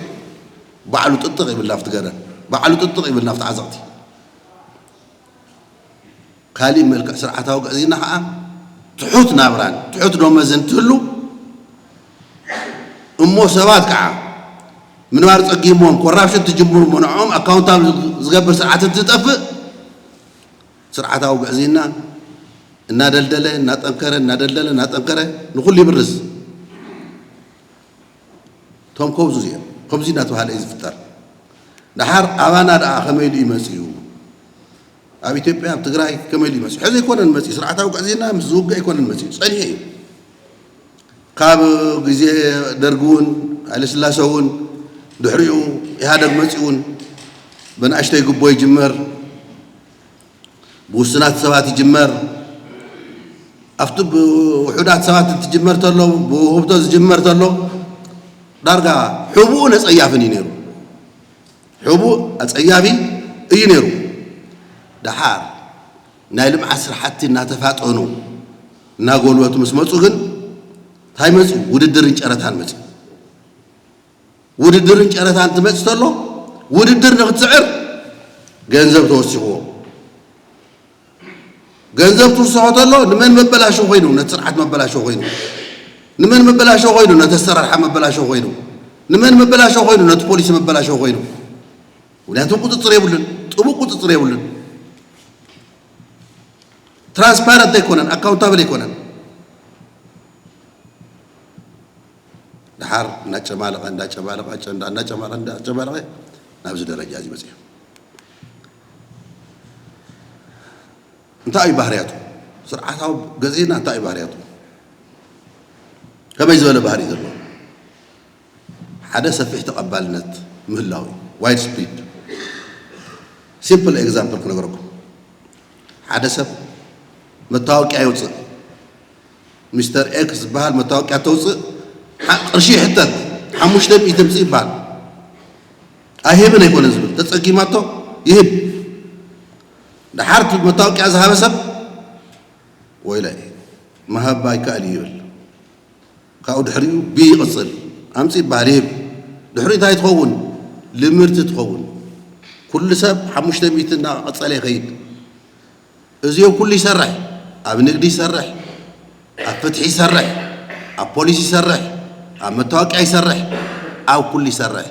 ባዕሉ ጥጥቕ ይብል ናብቲ ገደል፣ ባዕሉ ጥጥቕ ይብል ናብቲ ዓዘቕቲ። ካሊእ መልክዕ ስርዓታዊ ግዕዝይና ከዓ ትሑት ናብራን ትሑት ደሞዝን ትህሉ እሞ ሰባት ከዓ ምንባር ጸጊሞም ኮራፕሽን ትጅምሩ እሞ ንዕኦም ኣካውንታብል ዝገብር ስርዓት እንትጠፍእ ስርዓታዊ ግዕዝይና እናደልደለ እናጠንከረ እናደልደለ እናጠንከረ ንኹሉ ይብርስ። እቶም ከብዙ እዚኦም ከምዚ እናተባሃለ እዩ ዝፍጠር። ደሓር ኣባና ደኣ ከመይ ኢሉ ይመጽእ እዩ? ኣብ ኢትዮጵያ ኣብ ትግራይ ከመይ ኢሉ ይመጽእ? ሕዚ ኣይኮነን መጽእ፣ ስርዓታዊ ግዕዝይና ምስ ዝውግእ ኣይኮነን መጽእ፣ ጸኒሑ እዩ። ካብ ግዜ ደርጊ እውን ሃይለስላሰ እውን ድሕሪኡ ኢህኣደግ መጽኡ እውን ብንኣሽተይ ግቦ ይጅመር፣ ብውሱናት ሰባት ይጅመር። ኣብቲ ብውሑዳት ሰባት እንትጅመር ተሎ፣ ብውህብቶ ዝጅመር ተሎ ዳርጋ ሕቡእን ኣጸያፍን እዩ ነይሩ። ሕቡእ ኣጸያፊ እዩ ነይሩ። ደሓር ናይ ልምዓት ስራሕቲ እናተፋጠኑ እናጎልበቱ ምስ መፁ ግን እንታይ መፅኡ? ውድድርን ጨረታን መፅኡ። ውድድርን ጨረታን ትመፅእ ተሎ ውድድር ንክትስዕር ገንዘብ ተወሲኽዎ። ገንዘብ ትውስኾ ተሎ ንመን መበላሾ ኮይኑ? ነቲ ስርዓት መበላሾ ኮይኑ። ንመን መበላሾ ኮይኑ? ነቲ ኣሰራርሓ መበላሾ ኮይኑ። ንመን መበላሾ ኮይኑ? ነቲ ፖሊሲ መበላሾ ኮይኑ። ምክንያቱ ቁፅፅር የብሉን፣ ጥቡቅ ቁፅፅር የብሉን። ትራንስፓረንት ኣይኮነን፣ ኣካውንታብል ኣይኮነን። ደሓር እናጨማለቐ እናጨማለቐ ጨንዳ እናጨማለቐ እናጨማለቐ ናብዚ ደረጃ እዚ በፂሑ። እንታይ እዩ ባህርያቱ? ስርዓታዊ ገዚእና እንታይ እዩ ባህርያቱ? ከመይ ዝበለ ባህሪ እዩ ዘለዎ? ሓደ ሰፊሕ ተቐባልነት ምህላው እዩ። ዋይድ ስፕሪድ። ሲምፕል ኤግዛምፕል ክነግረኩም። ሓደ ሰብ መታወቂያ ይውፅእ። ሚስተር ኤክስ ዝበሃል መታወቂያ ተውፅእ፣ ሓ- ቅርሺ ይሕተት፣ ሓሙሽተ ሚእቲ ምፅእ ይበሃል። ኣይህብን ኣይኮነን ዝብል፣ ተፀጊማቶ ይህብ። ደሓር እቲ መታወቂያ ዝሃበ ሰብ ወይለ መሃብ ኣይከኣል እዩ ይብል። ካብኡ ድሕሪኡ ቢ ይቕፅል፣ ኣምፅ ይበሃል ይህብ። ድሕሪኡ እንታይ ትኸውን? ልምድቲ ትኸውን። ኩሉ ሰብ ሓሙሽተ ሚእቲ እናቐፀለ ይኸይድ። እዚኦ ኩሉ ይሰርሕ፣ ኣብ ንግዲ ይሰርሕ፣ ኣብ ፍትሒ ይሰርሕ፣ ኣብ ፖሊስ ይሰርሕ፣ ኣብ መታወቂያ ይሰርሕ፣ ኣብ ኩሉ ይሰርሕ።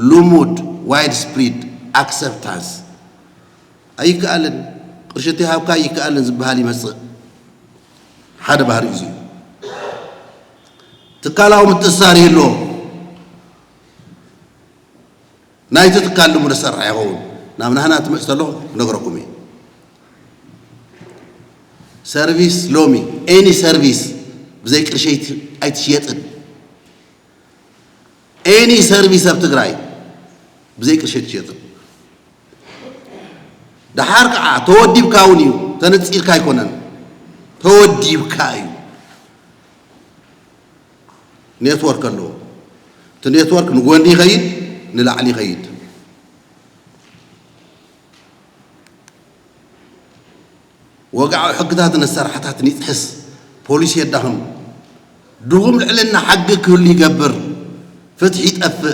ልሙድ ዋይድ ስፕሪድ ኣክሰፕታንስ ኣይከኣልን፣ ቅርሺ እንተይሃብካ ኣይከኣልን ዝበሃል ይመፅእ። ሓደ ባህሪ እዩ። ትካላዊ ምትእስሳር ይህልዎ። ናይቲ ትካል ልሙድ ኣሰራርሓ ይኸውን። ናብ ናህና ትመፅእ ተሎ ክነግረኩም እየ። ሰርቪስ ሎሚ ኤኒ ሰርቪስ ብዘይ ቅርሺ ኣይት- ኣይትሽየጥን። ኤኒ ሰርቪስ ኣብ ትግራይ ብዘይ ቅርሺ ኣይትሽየጥን። ደሓር ከዓ ተወዲብካ እውን እዩ፣ ተነፂልካ ኣይኮነን፣ ተወዲብካ እዩ። ኔትወርክ ኣለዎ። እቲ ኔትወርክ ንጎኒ ይኸይድ፣ ንላዕሊ ይኸይድ። ወግዓዊ ሕግታትን ኣሰራርሓታትን ይጥሕስ፣ ፖሊሲ የዳኽም፣ ድኹም ልዕልና ሓጊ ክህሉ ይገብር፣ ፍትሒ ይጠፍእ፣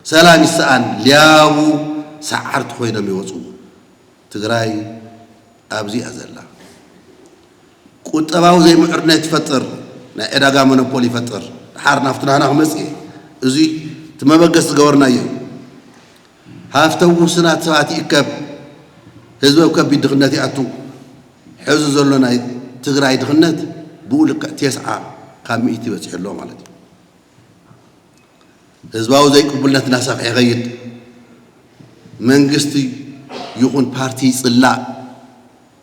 ሰላም ይሰኣን፣ ሊያቡ ሰዓርቲ ኮይኖም ይወፁ። ትግራይ ኣብዚኣ ዘላ ቁጠባዊ ዘይምዕርነት ይፈጥር፣ ናይ ዕዳጋ ሞኖፖል ይፈጥር። ድሓር ናብቲ ናህና ክመፅእ እየ። እዙይ እቲ መበገስ ዝገበርናዮ እዩ። ሃፍተ ውሱናት ሰባት ይእከብ፣ ህዝቢ ኣብ ከቢድ ድኽነት ይኣቱ። ሕዚ ዘሎ ናይ ትግራይ ድኽነት ብኡ ልክዕ ቴስዓ ካብ ሚእቲ በፂሑ ኣሎ ማለት እዩ። ህዝባዊ ዘይቅቡልነት እናሰፍሐ ይኸይድ። መንግስቲ ይኹን ፓርቲ ይፅላእ።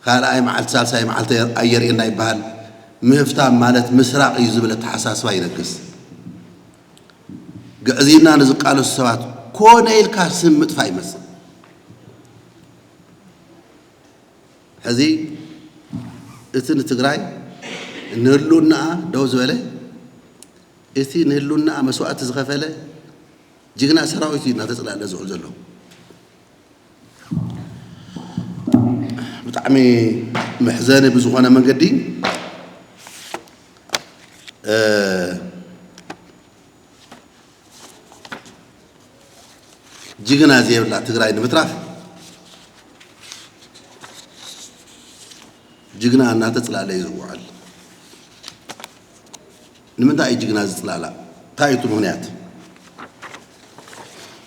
ካልኣይ መዓልቲ ሳልሳይ መዓልቲ ኣየርእየና ይበሃል። ምህፍታም ማለት ምስራቕ እዩ ዝብል ኣተሓሳስባ ይነግስ። ግዕዝይና ንዝቃለሱ ሰባት ኮነ ኢልካ ስም ምጥፋእ ይመፅእ። ሕዚ እቲ ንትግራይ ንህልውናኣ ደው ዝበለ፣ እቲ ንህልውናኣ መስዋእቲ ዝኸፈለ ጅግና ሰራዊት እዩ እናተፅላለ ዝውዕል ዘሎ። ብጣዕሚ መሕዘኒ ብዝኾነ መንገዲ እ፣ ጅግና ዘይብላ ትግራይ ንምትራፍ ጅግና እናተፅላለ እዩ ዝውዕል። ንምንታይ እዩ ጅግና ዝፅላላ? እንታይ እዩ እቲ ምኽንያት?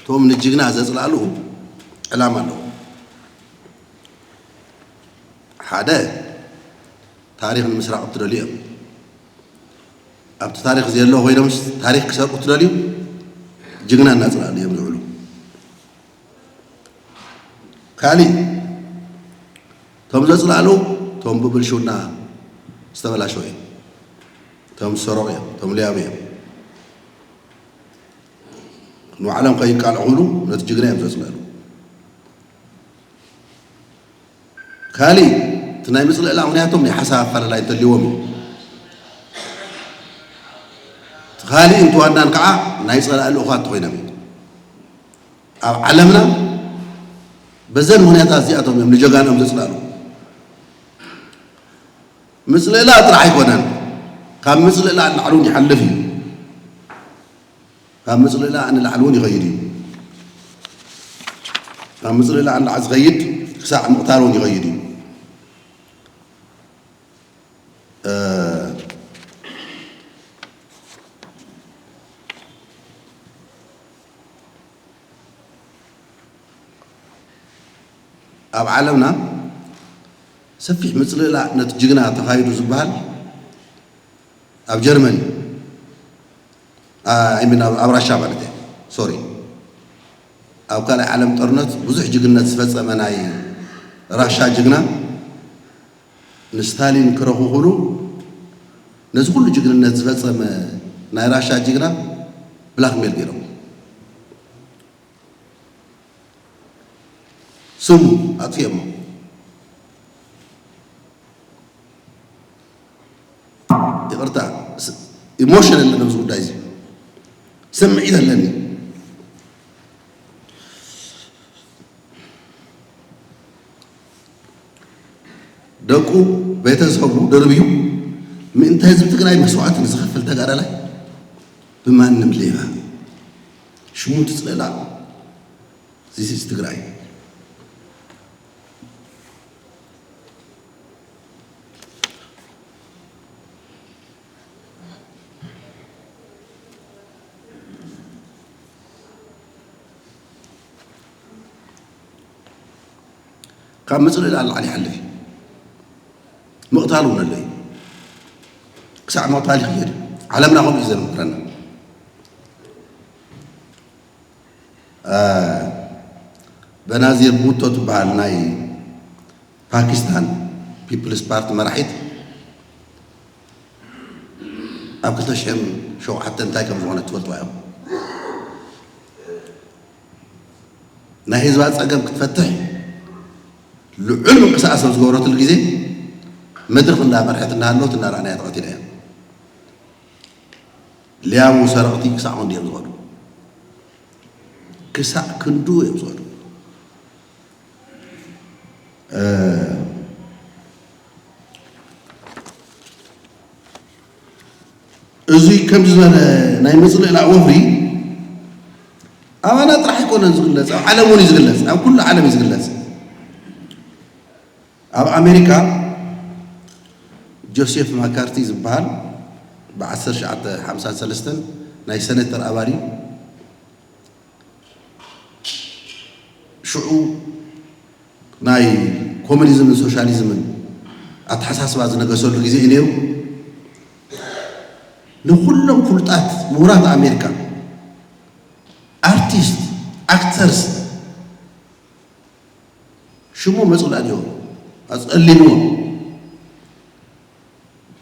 እቶም ንጅግና ዘፅላሉ ዕላማ ኣለዎም። ሓደ፣ ታሪኽ ንምስራቕ እትደልዩ እዮም። ኣብቲ ታሪኽ ዘየለ ኮይኖምስ ታሪኽ ክሰርቁ እትደልዩ ጅግና እናፅላሉ እዮም ዝውዕሉ። ካሊእ፣ እቶም ዘፅላሉ እቶም ብብልሽውና ዝተበላሸው እዮም። እቶም ዝሰረቑ እዮም፣ እቶም ሊያቡ እዮም። ንባዕሎም ከይቃልዑ ክብሉ ነቲ ጅግና እዮም ዘፅልእሉ። ካሊእ እቲ ናይ ምፅልእላ ምኽንያቶም ናይ ሓሳብ ኣፈላላይ እንተልዎም እዩ። እቲ ካሊእ እንትዋናን ከዓ ናይ ፀላእ ልኡኻት ተኮይኖም እዩ። ኣብ ዓለምና በዘን ምኽንያታት እዚኣቶም እዮም ንጀጋኖም ዘፅላሉ። ምፅልእላ ጥራሕ ኣይኮነን፣ ካብ ምፅልእላ ንላዕሊ እውን ይሓልፍ እዩ። ካብ ምፅልእላ ንላዕሊ እውን ይኸይድ እዩ። ካብ ምፅልእላ ንላዕሊ ዝኸይድ ክሳዕ ምቕታል እውን ይኸይድ እዩ። እ፣ ኣብ ዓለምና ሰፊሕ ምፅልእላ ነቲ ጅግና ተኻይዱ ዝበሃል ኣብ ጀርመን እዩ። አ፣ I mean፣ ኣብ ኣብ ራሻ ማለት እየ። ሶሪ። ኣብ ካልኣይ ዓለም ጦርነት ብዙሕ ጅግነት ዝፈጸመ ናይ ራሻ ጅግና ንስታሊን ክረኹኹሉ ነዚ ኩሉ ጅግንነት ዝፈጸመ ናይ ራሻ ጅግና ብላክሜል ገይሮም ስሙ ኣጥፊኦሞ። ይቕርታ፣ ስ-፣ ኢሞሽን ኣለኒ ኣብዚ ጉዳይ እዚ። ስምዒት ኣለኒ። ደቁ፣ ቤተሰቡ ደርብዩ ምእንተ ህዝቢ ትግራይ መስዋዕቲ ንዝኸፍል ተጋዳላይ ብማንም ሌባ ሽሙ ትፅለላ። This is ትግራይ። ካብ ምፅልእላ ንላዕሊ ይሓልፍ እዩ። ምቕታል እውን ኣሎ እዩ። ክሳዕ ምቕታል ይኽእል እዩ። ዓለምና ከምኡ እዩ ዘምህረና። አ፣ በናዚር ቡቶ ትበሃል ናይ ፓኪስታን ፒፕልስ ፓርቲ መራሒት ኣብ ክልተ ሽሕን ሸውዓተን እንታይ ከም ዝኾነ ትፈልጥዋ እዮም። ናይ ህዝባ ፀገም ክትፈትሕ ልዑል ምንቅስቃስ ኣብ ዝገበረትሉ ግዜ መድረኽ እንዳመርሐት እናሃለወት እናረኣናያ ተቐቲላ እያ። ሊያቡ ሰረቕቲ ክሳዕ ክንዱ እዮም ዝኸዱ። ክሳዕ ክንዱ እዮም ዝኸዱ። እ፣ እዚ ከምዚ ዝበለ ናይ ምፅልእላ ወፍሪ ኣባና ጥራሕ ኣይኮነን ዝግለፅ፣ ኣብ ዓለም እውን እዩ ዝግለፅ፣ ኣብ ኩሉ ዓለም እዩ ዝግለፅ። ኣብ ኣሜሪካ ጆሴፍ ማካርቲ ዝበሃል ብ ዓሰርተ ትሽዓተ ሓምሳን ሰለስተን ናይ ሰነተር ኣባል እዩ። ሽዑ ናይ ኮሙኒዝምን ሶሻሊዝምን ኣተሓሳስባ ዝነገሰሉ ግዜ እዩ ነይሩ። ንኩሎም ፍሉጣት ምሁራት ኣሜሪካ፣ ኣርቲስት፣ ኣክተርስ ሽሞም መፅላእልዎ፣ ኣፀሊምዎ፣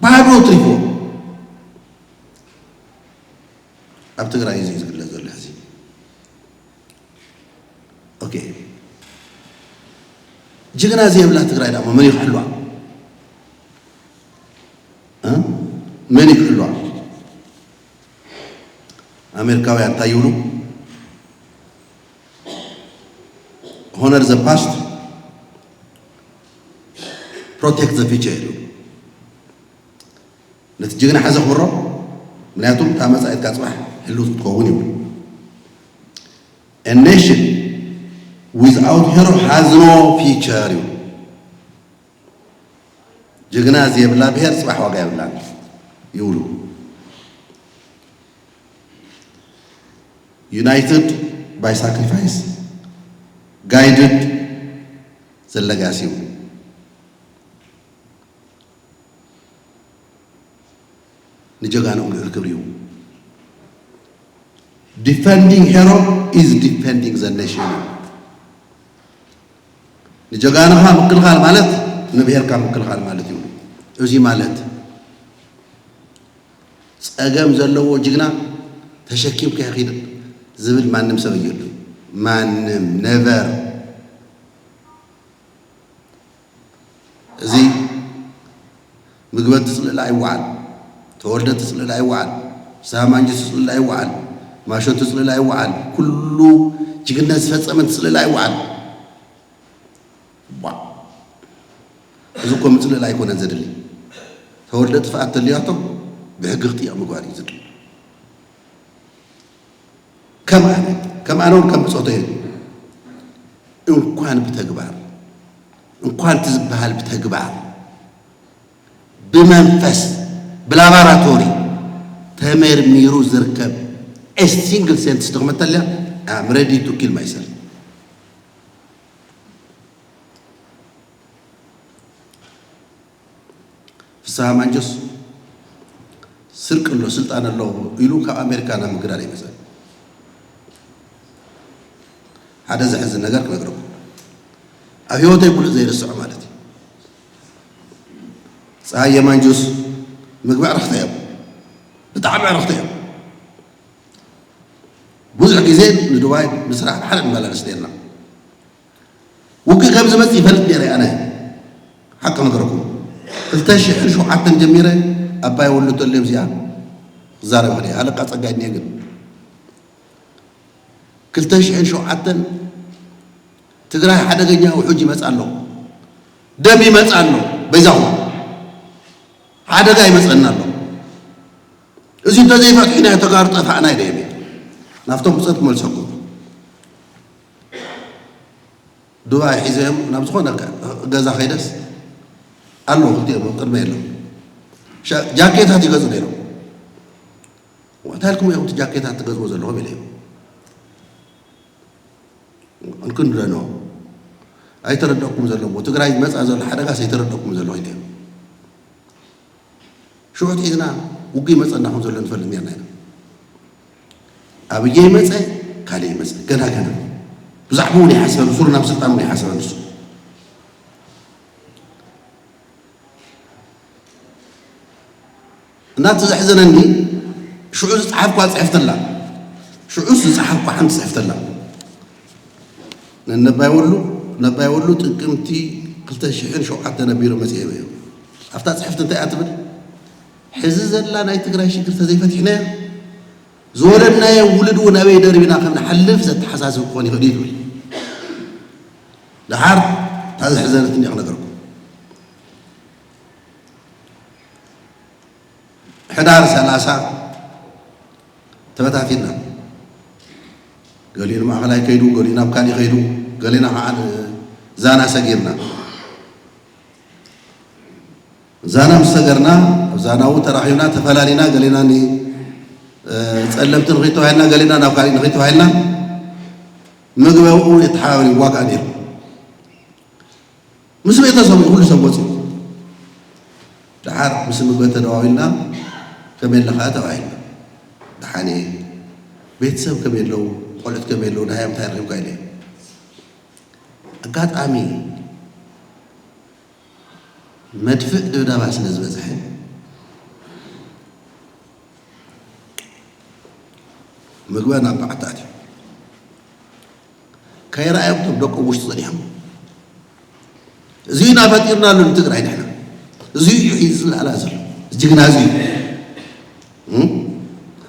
ባዶ ትሪፎ። ኣብ ትግራይ እዚ እዩ ዝግለፅ ዘሎ ሕዚ። ኦኬ፣ ጅግና ዘይብላ ትግራይ ደሞ መን ይኽሕልዋ? እ? መን ይክሕልዋ? ኣሜሪካውያን እንታይ ይብሉ? Honor the past, protect the future ይብሉ። ነቲ ጅግና ሓዘ ክብሮ፣ ምክንያቱም እታ መጻኢትካ ጽባሕ ህልውቲ ክትከውን ይብሉ። A nation Without hero has no future እዩ። ጅግና ዘይብላ ብሄር ጽባሕ ዋጋ የብላን ይብሉ። United by sacrifice, guided the legacy ይብሉ። ንጀጋኑ ልዑል ክብሪ እዩ። Defending hero is defending the nation። ንጀጋኑኻ ምክልኻል ማለት ንብሄርካ ምክልኻል ማለት እዩ። እዚ ማለት ጸገም ዘለዎ ጅግና ተሸኪምካ ይኺድ ዝብል ማንም ሰብ የሉ። ማንም፣ ነቨር። እዚ ምግበ ትጽልእላ ኣይወዓል፣ ተወልደ ትጽልእላ ኣይወዓል፣ ሳማንጂ ትጽልእላ ኣይወዓል፣ ማሾ ትጽልእላ ኣይወዓል፣ ኩሉ ጅግነት ዝፈጸመ ትጽልእላ ኣይወዓል። ዋ፣ እዚ እኮ ምጽልእላ ኣይኮነን ዘድሊ። ተወልደ ጥፍኣት ተልያቶ ብሕጊ ክጥየቕ ምግባር እዩ ዘድሊ። ከም ኣነ ከም ኣነ እውን ከም ብጾተይ እንኳን ብተግባር እንኳን እቲ ዝበሃል ብተግባር ብመንፈስ ብላባራቶሪ ተመርሚሩ ዝርከብ a single sense ተኽመተልያ I'm ready to kill myself። ፍስሃ ማንጆስ ስርቂ ኣሎ ስልጣን ኣሎ ኢሉ ካብ ኣሜሪካ ናብ ምግዳል ይመፀ። ሓደ ዘሕዝን ነገር ክነግረኩም ኣብ ህይወተይ ብሉፅ ዘይርስዖ ማለት እዩ። ፀሃየ ማንጆስ ምግቢ ዕረኽቲ እዮም፣ ብጣዕሚ ዕረኽቲ እዮም። ብዙሕ ግዜ ንዱባይ ብስራሕ ብሓደ ንመላለስ ነርና። ውግእ ከም ዝመጽእ ይፈልጥ ነይረ ኣነ። ሓቂ ነገርኩም ክልተ ሽሕን ሸውዓተን ጀሚረ ኣባይ ወሉ ተልዮም እዚኣ ክዛረብ ክደ ኣለቃ ጸጋይ እኒኤ ግን ክልተ ሽሕን ሸውዓተን ትግራይ ሓደገኛ ውሑጅ ይመጽእ ኣሎ፣ ደም ይመጽእ ኣሎ፣ በይዛኹም ሓደጋ ይመጽእና ኣሎ። እዚ እንተዘይፈትሒና ተጋሩ ጠፋእና ይደ ናብቶም ብጸት ክመልሰኩም ዱባይ ሒዘዮም ናብ ዝኾነ ገዛ ከይደስ ኣለዉ ክልቲኦም ኣብ ቅድመ የለዉ ጃኬታት ይገዙ ነይሮም። እንታይ ኢልኩም እዮም እቲ ጃኬታት ትገዝዎ ዘለኹም ኢለ እዮም እንክንደኖ ኣይተረደኩም ዘለኹም ትግራይ ዝመፃ ዘሎ ሓደጋስ ኣይተረደኩም ዘለኹ ኢለ እዮም። ሽዑ ሒዝና ውጉ ይመፀና ከም ዘሎ ንፈልጥ ነርና ኢና። ኣብየ ይመፀ ካልእ ይመፀ ገና ገና ብዛዕባኡ ይሓስበ ብሱሩ ናብ ስልጣን እውን ይሓስበ ንሱ እና እቲ ዘሕዘነኒ ሽዑ ዝፀሓፍኳ ፅሕፍተላ ሽዑስ ዝፀሓፍኳ ሓንቲ ፅሕፍተላ ነነባይ ወሉ ነባይ ወሉ ጥቅምቲ ክልተ ሽሕን ሸውዓተን ነቢሩ መፅኤ እዮም ኣብታ ፅሕፍቲ እንታይ እያ ትብል ሕዚ ዘላ ናይ ትግራይ ሽግር ተዘይፈቲሕናያ ዝወለድናዮ ውሉድ እውን ኣበይ ደርቢና ከም ንሓልፍ ዘተሓሳስብ ክኾን ይኽእል እዩ ትብል ደሓር እታ ዘሕዘነትኒ ክነገርኩም ሕዳር ሰላሳ ተበታቲና ገሊኡ ንማእኸላይ ከይዱ ገሊኡ ናብ ካሊእ ከይዱ ገሊና ከዓ ዛና ሰጊርና ዛና ምስ ሰገርና ኣብ ዛናው ተራኺብና ተፈላሊና ገሊና ጸለምቲ ንኽይተባሂልና ገሊና ናብ ካሊእ ንኽይተባሂልና ምግበኡ የተሓባበሪ ዋጋ ነይሩ ምስ ቤተሰቡ ኩሉ ሰብ ወፂኡ ደሓር ምስ ምግበ ተደዋዊልና ከመይ ኣለኻ ተባሂልና ደሓን ቤተሰብ ከመይ ኣለዉ ቆልዑት ከመይ ኣለዉ ደሃዮም እንታይ ረኺብካ ኢለ ኣጋጣሚ መድፍዕ ድብደባ ስለ ዝበዝሐ ምግበ ናብ በዓቲ ኣትዩ ከይረኣዮም ቶም ደቆም ውሽጢ ጸኒሖም እዚ ኢና ፈጢርናሉ ንትግራይ ንሕና እዚ እዩ ሒዚ ዝለኣላ ዘሎ ጅግና እዚ እዩ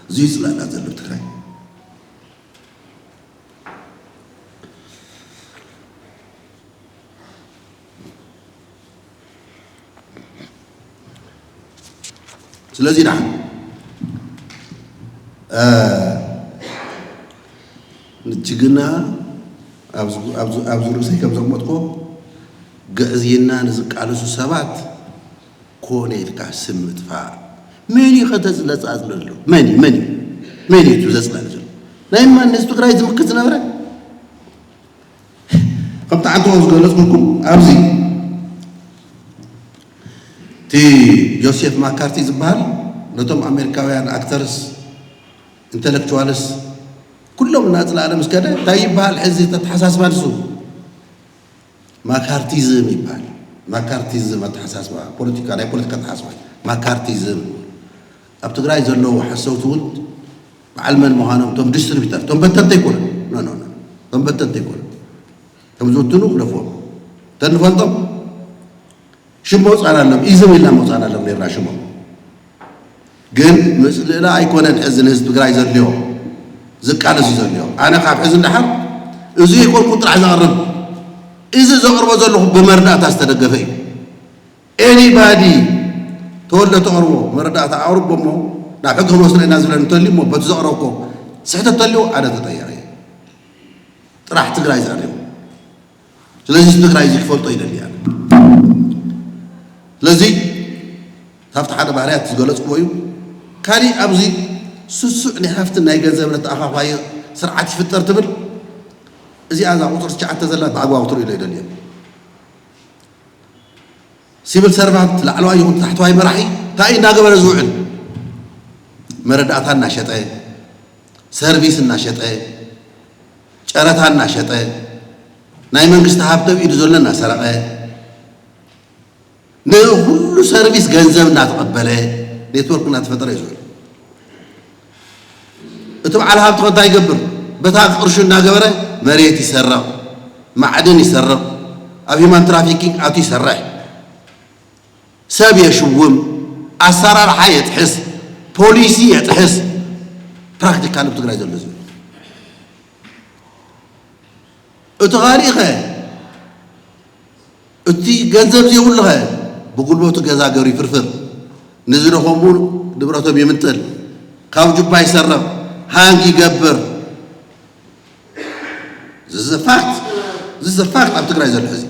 እዚ እዩ ዝለኣላ ዘሎ ትግራይ ስለዚ ደሓን ንጅግና ኣብዚ ርእሰይ ከም ዘቕመጥኩ ግዕዝይና ንዝቃለሱ ሰባት ኮነ ኢልካ ስም ምጥፋእ። መን እዩ ከተዝለጻጽለ ዘሎ? መን እዩ መን እዩ መን እዩ ዘጽለለ ዘሎ? ናይ ማን ነዚ ትግራይ ዝምክት ዝነበረ? ከምቲ ዓንተቦ ዝገለጽኩልኩም ኣብዚ እቲ ጆሴፍ ማካርቲ ዝበሃል ነቶም ኣሜሪካውያን ኣክተርስ ኢንተሌክቹዋልስ ኩሎም እናፅላለ ምስ ከደ እንታይ ይበሃል ሕዚ ተተሓሳስባ ንሱ ማካርቲዝም ይበሃል። ማካርቲዝም ኣተሓሳስባ ፖለቲካ ናይ ፖለቲካ ኣተሓሳስባ ማካርቲዝም ኣብ ትግራይ ዘለዉ ሓሰውቲ እውን በዓል መን ምዃኖም እቶም ዲስትሪቢተር እቶም በተንተ ይኮኑ እቶም በተንተ ይኮኑ ከም ዝውትኑ ክለፍዎም ተንፈልጦም ሽም መውፃእና ኣሎም ኢዝም ኢልና መውፃእና ኣሎም ነርና ሽሞም ግን ምፅልእላ ኣይኮነን ሕዚ ንህዝቢ ትግራይ ዘድልዮ ዝቃለስ እዩ ዘድልዮ ኣነ ካብ ሕዚ እንዳሓር እዚ ይኮንኩ ጥራሕ ዘቕርብ እዚ ዘቕርቦ ዘለኹ ብመርዳእታ ዝተደገፈ እዩ ኤኒባዲ ተወልደ ተቕርቦ መረዳእታ ኣቕርቦ እሞ ናብ ሕጊ ክንወስዶ ኢና ዝብለን እንተልዩ እሞ በቲ ዘቕረብኮ ስሕተት ተልዩ ኣነ ተጠያቂ ጥራሕ ትግራይ ዘዕልዮ ስለዚ ትግራይ እዚ ክፈልጦ ይደሊ ኣነ ስለዚ ካብቲ ሓደ ባህርያት ዝገለፅዎ እዩ ካሊእ ኣብዚ ስሱዕ ናይ ሃፍትን ናይ ገንዘብ ለተኣኻፋየ ስርዓት ይፍጠር ትብል እዚኣ እዛ ቁፅሪ ትሽዓተ ዘላ ብኣግባቡ ትርእሎ ይደልየ ሲቪል ሰርቫንት ላዕለዋይ ይኹን ታሕተዋይ መራሒ እንታይ እናገበረ ዝውዕል መረዳእታ እናሸጠ ሰርቪስ እናሸጠ ጨረታ እናሸጠ ናይ መንግስቲ ሃብተ ኢዱ ዘሎ እናሰረቐ ንኩሉ ሰርቪስ ገንዘብ እናተቐበለ ኔትወርክ እናተፈጠረ እዩ ዝውዕል እቲ በዓል ሃብቲ ከ እንታይ ይገብር በታ ቅርሹ እናገበረ መሬት ይሰርቕ ማዕድን ይሰርቕ ኣብ ሂማን ትራፊኪንግ ኣቱ ይሰርሕ ሰብ የሽውም ኣሰራርሓ የጥሕስ ፖሊሲ የጥሕስ ፕራክቲካል ኣብ ትግራይ ዘሎ ዝብል እቲ ካሊእ ኸ እቲ ገንዘብ ዘይብሉ ኸ ብጉልበቱ ገዛ ገሩ ይፍርፍር ንዝደኸሙ ንብረቶም ይምንጥል ካብ ጁባ ይሰርቕ ሃንግ ይገብር ዝዝፋክት ዝዝፋክት ኣብ ትግራይ ዘሎ ሕዚ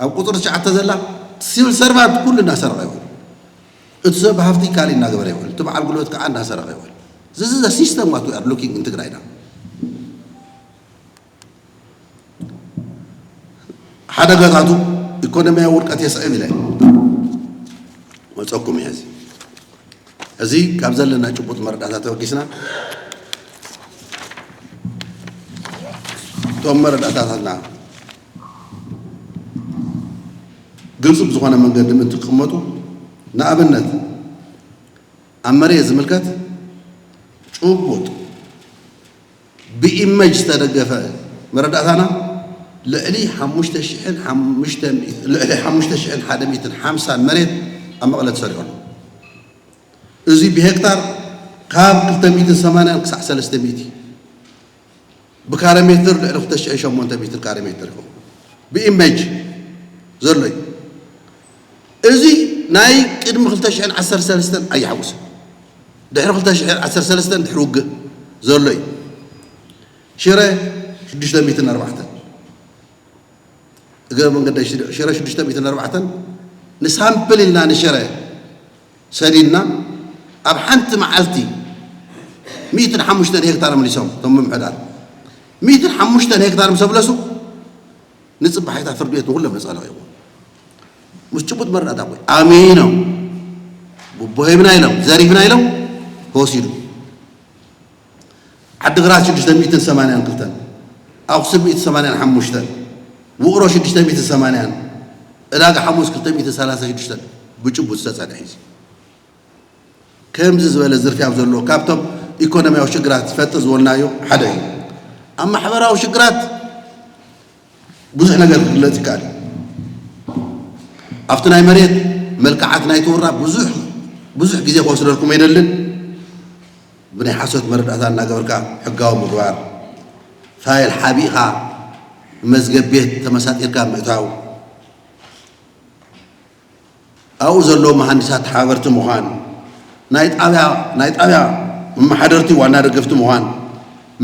ኣብ ቁፅሪ ትሽዓተ ዘላ ሲቪል ሰርቫንት ኩሉ እናሰርቐ ይውዕል እቲ ሰብ ሃፍቲ ካሊ እናገበረ ይውዕል እቲ በዓል ጉልበት ከዓ እናሰረቐ ይውዕል ዝዝዘ ሲስተም ዋት ዊ ኣር ሉኪንግ ን ትግራይና ሓደጋታቱ ኢኮኖሚያዊ ውድቀት የስዕብ ኢለ መፀኩም እየ እዚ ካብ ዘለና ጭቡጥ መረዳእታ ተበጊስና እቶም መረዳእታታትና ግልፂ ብዝኾነ መንገዲ ምእንቲ ክቕመጡ ንኣብነት ኣብ መሬት ዝምልከት ጭቡጥ ብኢመጅ ዝተደገፈ መረዳእታና ልዕሊ ልዕሊ ሓሙሽተ ሽሕን ሓደን ሓምሳን መሬት ኣብ መቐለ ተሰሪሑ ኣሎ። እዚ ብሄክታር ካብ ክልተ ሚእትን ሰማንያን ክሳዕ ሰለስተ ሚእቲ ብካረ ሜትር ልዕሊ ክልተ ሽሕን ሸሞንተ ሚእትን ካረ ሜትር ይኸውን ብኢመጅ ዘሎ እዩ። እዚ ናይ ቅድሚ ክልተ ሽሕን ዓሰርተ ሰለስተን ኣይሓውስን ድሕሪ ክልተ ሽሕን ዓሰርተ ሰለስተን ድሕሪ ውግእ ዘሎ እዩ። ሽረ ሽዱሽተ ሚእትን ኣርባዕተን እግረ መንገደይ ሽረ ሽዱሽተ ሚእትን ኣርባዕተን ንሳምፕል ኢልና ንሽረ ሰዲድና ኣብ ሓንቲ መዓልቲ ሚእትን ሓሙሽተን ሄክታር መሊሶም እቶም ምምሕዳር ሚእትን ሓሙሽተን ሄክታር ምስ ኣብለሱ ንፅባሒታ ፍርዲ ቤት ንኩሎም ነፃ ለቒቑ ምስ ጭቡጥ መረዳእታ ኮይ ኣሚኖም ጉቦ ሂብና ኢሎም ዘሪፍና ኢሎም ተወሲዱ ዓዲግራት ሽዱሽተ ሚእትን ሰማንያን ክልተን ኣኽሱም ሚእቲ ሰማንያን ሓሙሽተን ውቕሮ ሽዱሽተ ሚእቲ ሰማንያን ዕዳጋ ሓሙስ ክልተ ሚእቲ ሰላሳ ሽዱሽተን ብጭቡጥ ዝተፀንሐ እዩ ከምዚ ዝበለ ዝርፍያ ኣብ ዘለዎ ካብቶም ኢኮኖሚያዊ ሽግራት ይፈጥር ዝበልናዮ ሓደ እዩ ኣብ ማሕበራዊ ሽግራት ብዙሕ ነገር ክግለጽ ይከኣል እዩ። ኣብቲ ናይ መሬት መልክዓት ናይቲ ወራ ብዙሕ ብዙሕ ግዜ ክወስደልኩም ኣይደልን። ብናይ ሓሶት መረዳእታ እናገበርካ ሕጋዊ ምግባር፣ ፋይል ሓቢእኻ መዝገብ ቤት ተመሳጢርካ ምእታው፣ ኣብኡ ዘለዉ መሃንዲሳት ተሓባበርቲ ምዃን፣ ናይ ጣብያ ናይ ጣብያ መመሓደርቲ ዋና ደገፍቲ ምዃን፣